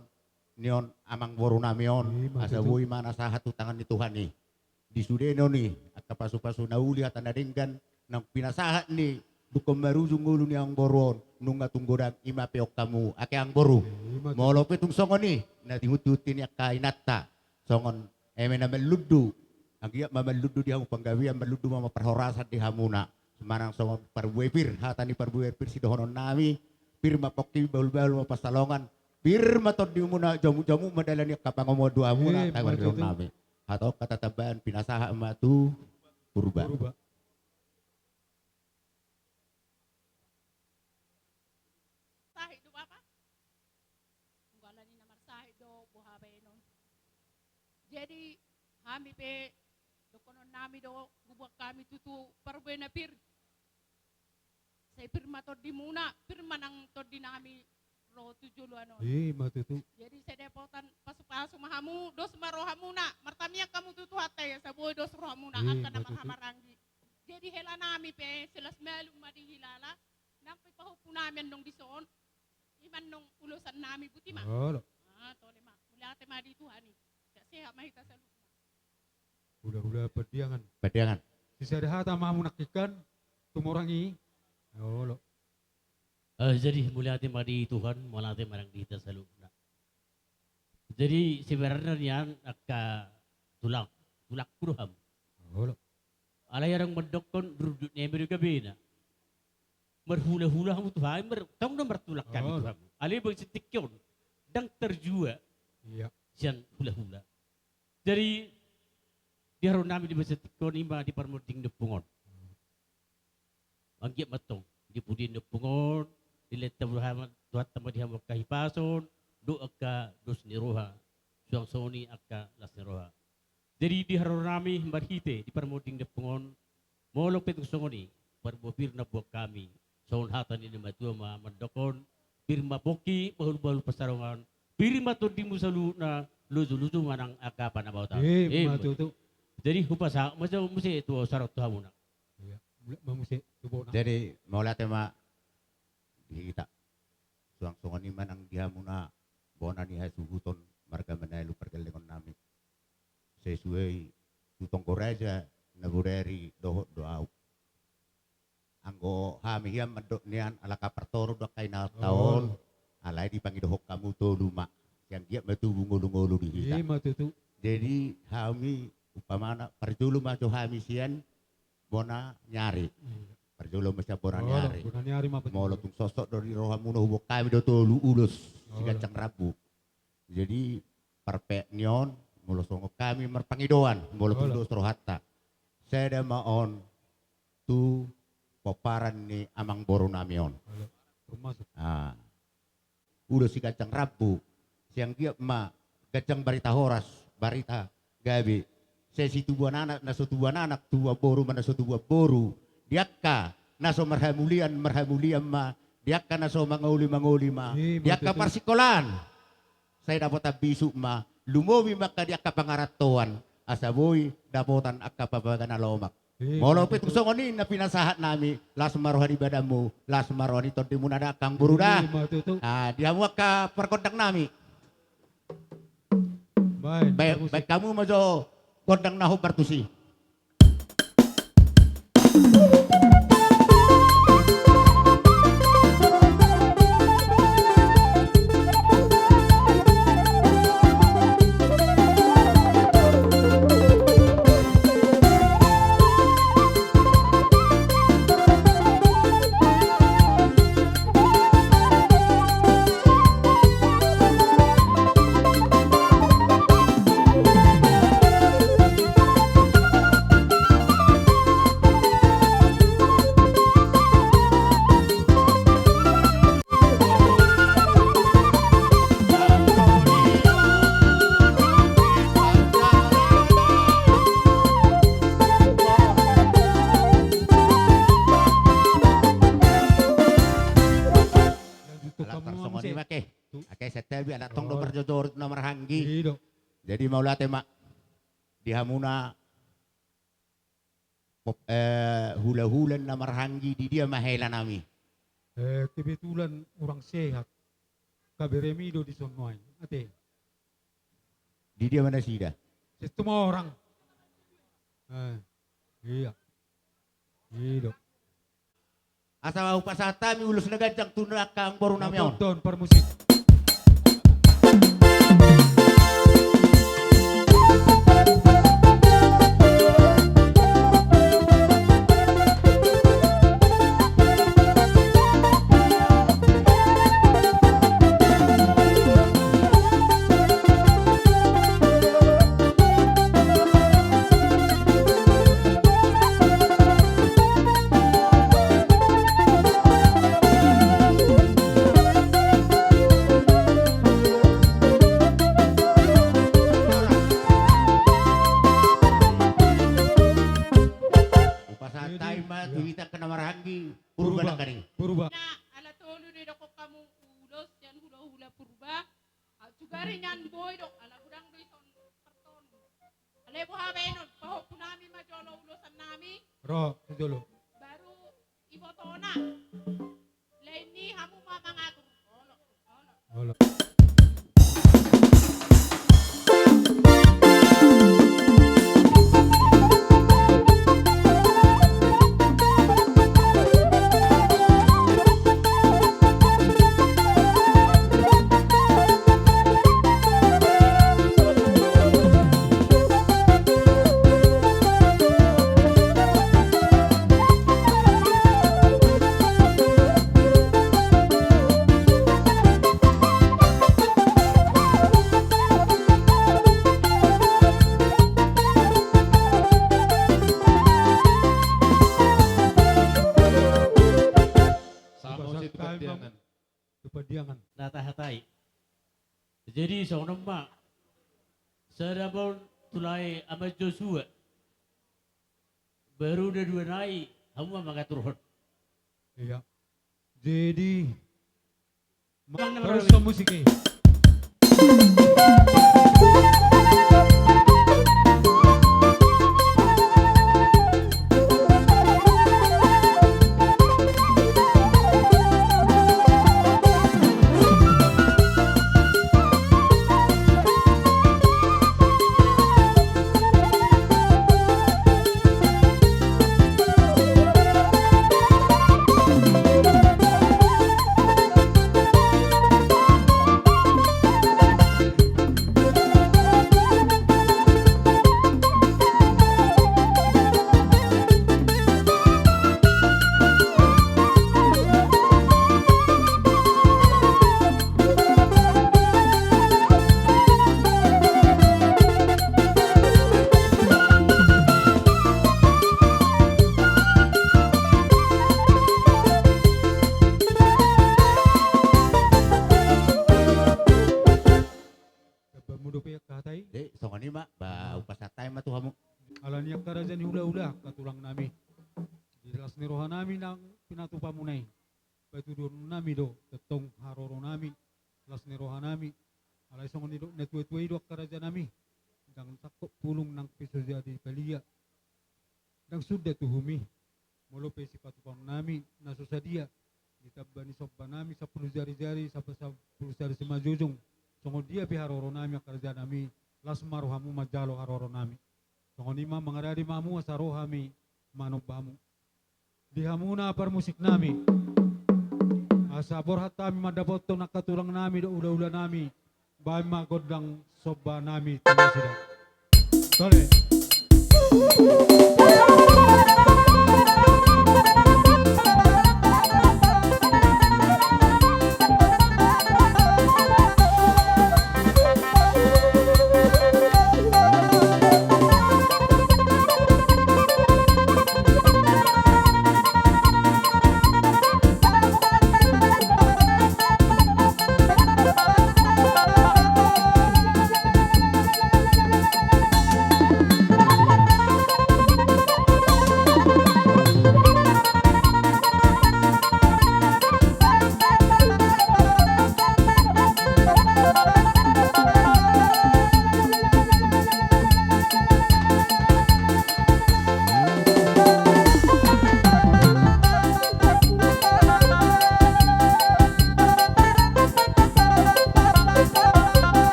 ni on amangboru nami on, ima tutu, asa boi ma na sahat tu tangan ni Tuhan i. Di sude on i, angka pasupasu na uli, hata na denggan, naung pinasahat ni dungkon marujung ngolu ni amangboru on, nunga tung godang, ima pe on hamu, ake amangboru. Ima tutu. Molo pe tung songon i na tingutinguti ni angka inanta, songon eme na marlundu, anggiat ma marlundu di hamu panggabean, marlundu ma parhorasan di hamuna. Manang songon parbue pir, hata ni parbue pir sidohonon nami, pir ma pongki, bahulbahul ma pansalongan, pir ma tondimuna, jamutjamut ma dalan ni angka pangomoan ni hamuna, ima tutu, tahe ma di roha nami. Hata on hata tambahan, pinasahat ma tu Purba. Purba. Sahit do, Bapa? Nunga alani na marsahit do boha baenon. Jadi hami pe, dohonon nami do, huboan hami tutu parbue na pir. Sai pir ma tondimuna, pir ma nang tondi nami ro tu joloan on. Ima tutu. Jadi sai dapotan pasupasu ma hamu, dos ma rohamuna, martamiang hamu tu Tuhanta i, asa boi dos rohamuna, ima tutu, angka na marhahamaranggi. Jadi hela nami pe, silas malum ma di hilala, nang pe pahompu nami annon dison, ima annon ulosan nami, botima. Olo. Ah, tole ma. Mauliate ma di Tuhan i. Sehat-sehat ma hita saluhutna. Hulahula Pandiangan. Pandiangan. Sisada hata ma hamu nangkin tu morang i. Olo. Eh, jadi mauliate ma di Tuhan, mauliate ma nang di hita saluhutna. Jadi sebenarna nian angka tulang, tulangku do hamu. Olo. Alai adong mandokkon rundut ni eme do gabena. Marhulahula hamu tu hami, mar-, tong do martulang hami tu hamu. Olo. Alai bagasan tingki on, ndang tarjua, iya, sian hulahula. Jadi di haroro nami di bagasan tingki on, ima di parmonding ni ompung on. Anggiat ma tong di pudian ni ompung on, dilehon Tuhanta ma di hamu angka hipason dohot angka dos ni roha, suang songon i angka las ni roha. Jadi di haroro nami marhite di parmonding ni ompung on, molo pe tung songon i parbue pir na huboan hami, songon hata ni na matua ma mandokkon, pir ma pongki, bahulbahul pansalongan, pir ma tondimu saluhutna, lojolojo ma nang angka panambahotan. Ima tutu. Jadi hupasahat ma jo muse tu, sahat tu hamuna. Iya, mulak ma muse tu bona. Jadi mauliate ma di hita. Suang songon i ma nang di hamuna bona ni hasuhuton marga Manalu pargellengon nami. Sesuai tu tonggo raja na bodari dohot do au. Anggo hami hian mandok nian ala ka partoru do angka inanta on, alai dipangidohon hamu tolu ma. Sai anggiat ma tubu ngolungolu di hita. Ima tutu. Jadi hami umpamana parjolo ma jo hami sian bona ni ari. Iya. Parjolo ma sian bona ni ari. Bona ni ari ma parjolo. Molo tung sosot do di rohamuna, huboan hami do tolu ulos siganjang rambu. Jadi parpeak ni on, molo songon hami marpangidoan, molo tung dos rohanta, sada ma on tu pomparan ni amangboru nami on. Olo. Termasuk. Ah. Ulos siganjang rambu, sai anggiat ma ganjang barita horas, barita gabe. Sai situbuan anak na so tubuan anak, tubuan boru ma na so tubuan boru. Di angka na so marhamulian, marhamulian ma. Di angka na so mangoli, mangoli ma. Ima tutu. Di angka parsikolaan, sai dapotan bisuk ma. Lumobi ma angka di angka pangarantoan, asa boi dapotan angka pabaga na lomak. Ima tutu. Molo pe tung songon i na pinasahat nami, las ma roha ni badanmu, las ma roha ni tondimuna da, angka amangboru da. Ima tutu. Ah, di hamu angka pargondang nami. Baen, baen, baen hamu ma jo gondang na hombar tusi. Pake. Ake, santabi, ala tong do parjojor tu na marhahaanggi. Jadi mauliate ma di hamuna. Pop-, eh, hula-hula na marhahaanggi, di dia ma hela nami? Eh, kebetulan hurang sehat. Kaberemi do di son nuaeng. Ate. Di dia ma nasida? Situ ma orang. Eh, iya. Ido. Asa hupasahat hami ulos na ganjang tu angka amangboru nami on. Tonton parmusik. Hupasahat hami ma tu hita angka na marhahaanggi Purba. Purba. Purba. Nah, ala tolu do didokkon hamu ulos sian hula-hula Purba. Au sugari nian boi do, ala godang do i son partolu. Alai boha baenon, pahompu nami ma jolo ulosan nami. Ro, tu jolo. Baru ibotona. Lain ni hamu ma mangatur. Olo, olo. Olo. Sama si tu Pandiangan. Tu Pandiangan. Na tahatai. Jadi songon on ma. Sada ma on tu lae Ama Joshua. Baru na dua nai hamu ma mangaturhon. Iya. Jadi ma-, terus ke musik i. Dapatmu dope angka hata i? Jadi songon i ma, ba, hupasahat hami ma tu hamu. Alani angka raja ni hula-hula, angka tulang nami. Di las ni roha nami nang pinatupa muna i. Patudun nami do, tongtong haroro nami, las ni roha nami. Alai songon nidok na tua-tua i do angka raja nami. Ndang sangkop pulung nang pe so jadi palia. Ndang suda tuhum i. Molo pe sipatupaon nami, na so sadia. Ditamba ni somba nami, sampulu jari-jari, sampe sampulu jari simanjujung. Songon dia pe haroro nami, angka raja nami, las ma rohamu manjalo haroro nami. Songon i ma mangaradi ma hamu asa ro hami manomba hamu. Di hamuna parmusik nami. Asa borhat hami mandapothon angka tulang nami dohot hula-hula nami. Baen ma gondang somba nami tu nasida. Tole.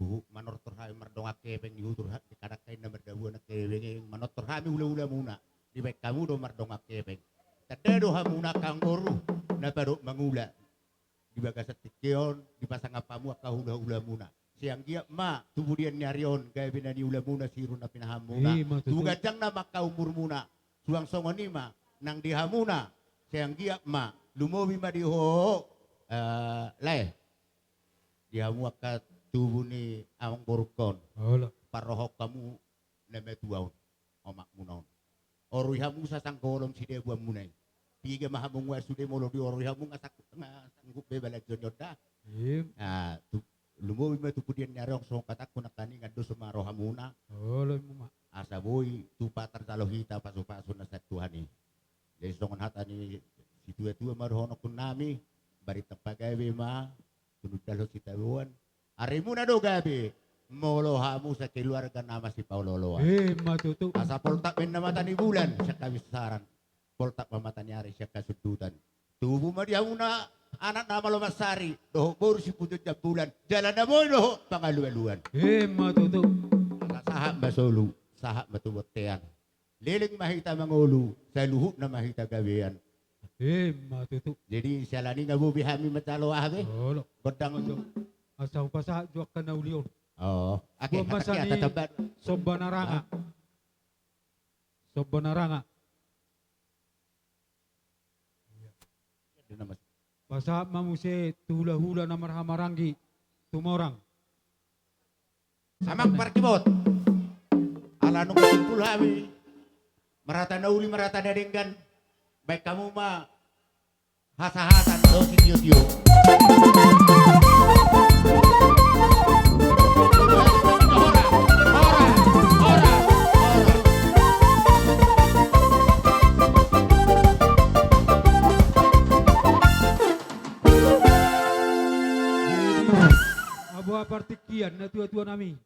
Huhut manortor hami mardongan hepeng, dihutur hami di kadangka i na mardabuan angka hepeng i, manortor hami hulahulamuna, dibaen hamu do mardongan hepeng. Tanda do hamuna angka boru na padok mangula. Di bagasan tingki on dipasangap hamu angka hulahulamuna. Sai anggiat ma tu pudian ni ari on gabe na niulamuna siiru na pinahanmuna. I ma tutu. Tu ganjang nama angka umurmuna. Suang songon i ma nang di hamuna. Sai anggiat ma, lumobi ma di ho, eh, lae. Di hamu angka tubu ni amangborungkon. Olo. Parrohahon hamu na matua on, omakmuna on. Orui hamu sasanggohon sidabuanmuna i. Piga ma hamu nga sude molo diorui hamu nga sanggup, nga sanggup be balanjo ni on da. Im. Ah, tu, lumobi ma tu pudian ni ari on songon hatangku nangkaningan do so ma rohamuna. Olo, ima. Asa boi tupa tarjalo hita pasupasu na sian Tuhan i. Jadi songon hata ni situatua ma dohonon nami, barita pagabe ma, tunundalhon sitadoan. Arimuna do gabe, molo hamu sakeluarga na masipaolooloan. Ima tutu. Asa poltak ma inna mata ni bulan sian habinsaran, poltak ma mata ni ari sian hasundutan. Tubu ma di hamuna anak na malo mansari dohot boru sipujon jambulan, jala na boi dohot pangalualuan. Ima tutu. Asa sahat ma solu, sahat ma tu bontean. Leleng ma hita mangolu, saluhutna ma hita gabean. Ima tutu. Jadi siala ni i nga boi be hami manjalo aha be? Olo. Gondang. Asa hupasahat jo angka na uli on. Oh, ake. Buat masa ni Somba Naranga. Hah? Somba Naranga. Pasahat ma muse tu hulahula na marhahamaranggi, tu Morang. Amang parkibot, ala nunga simpul hami marhata na uli marhata na denggan, baen hamu ma hasahatan dohot sitiotio. Aboa partingkian, natuatua nami.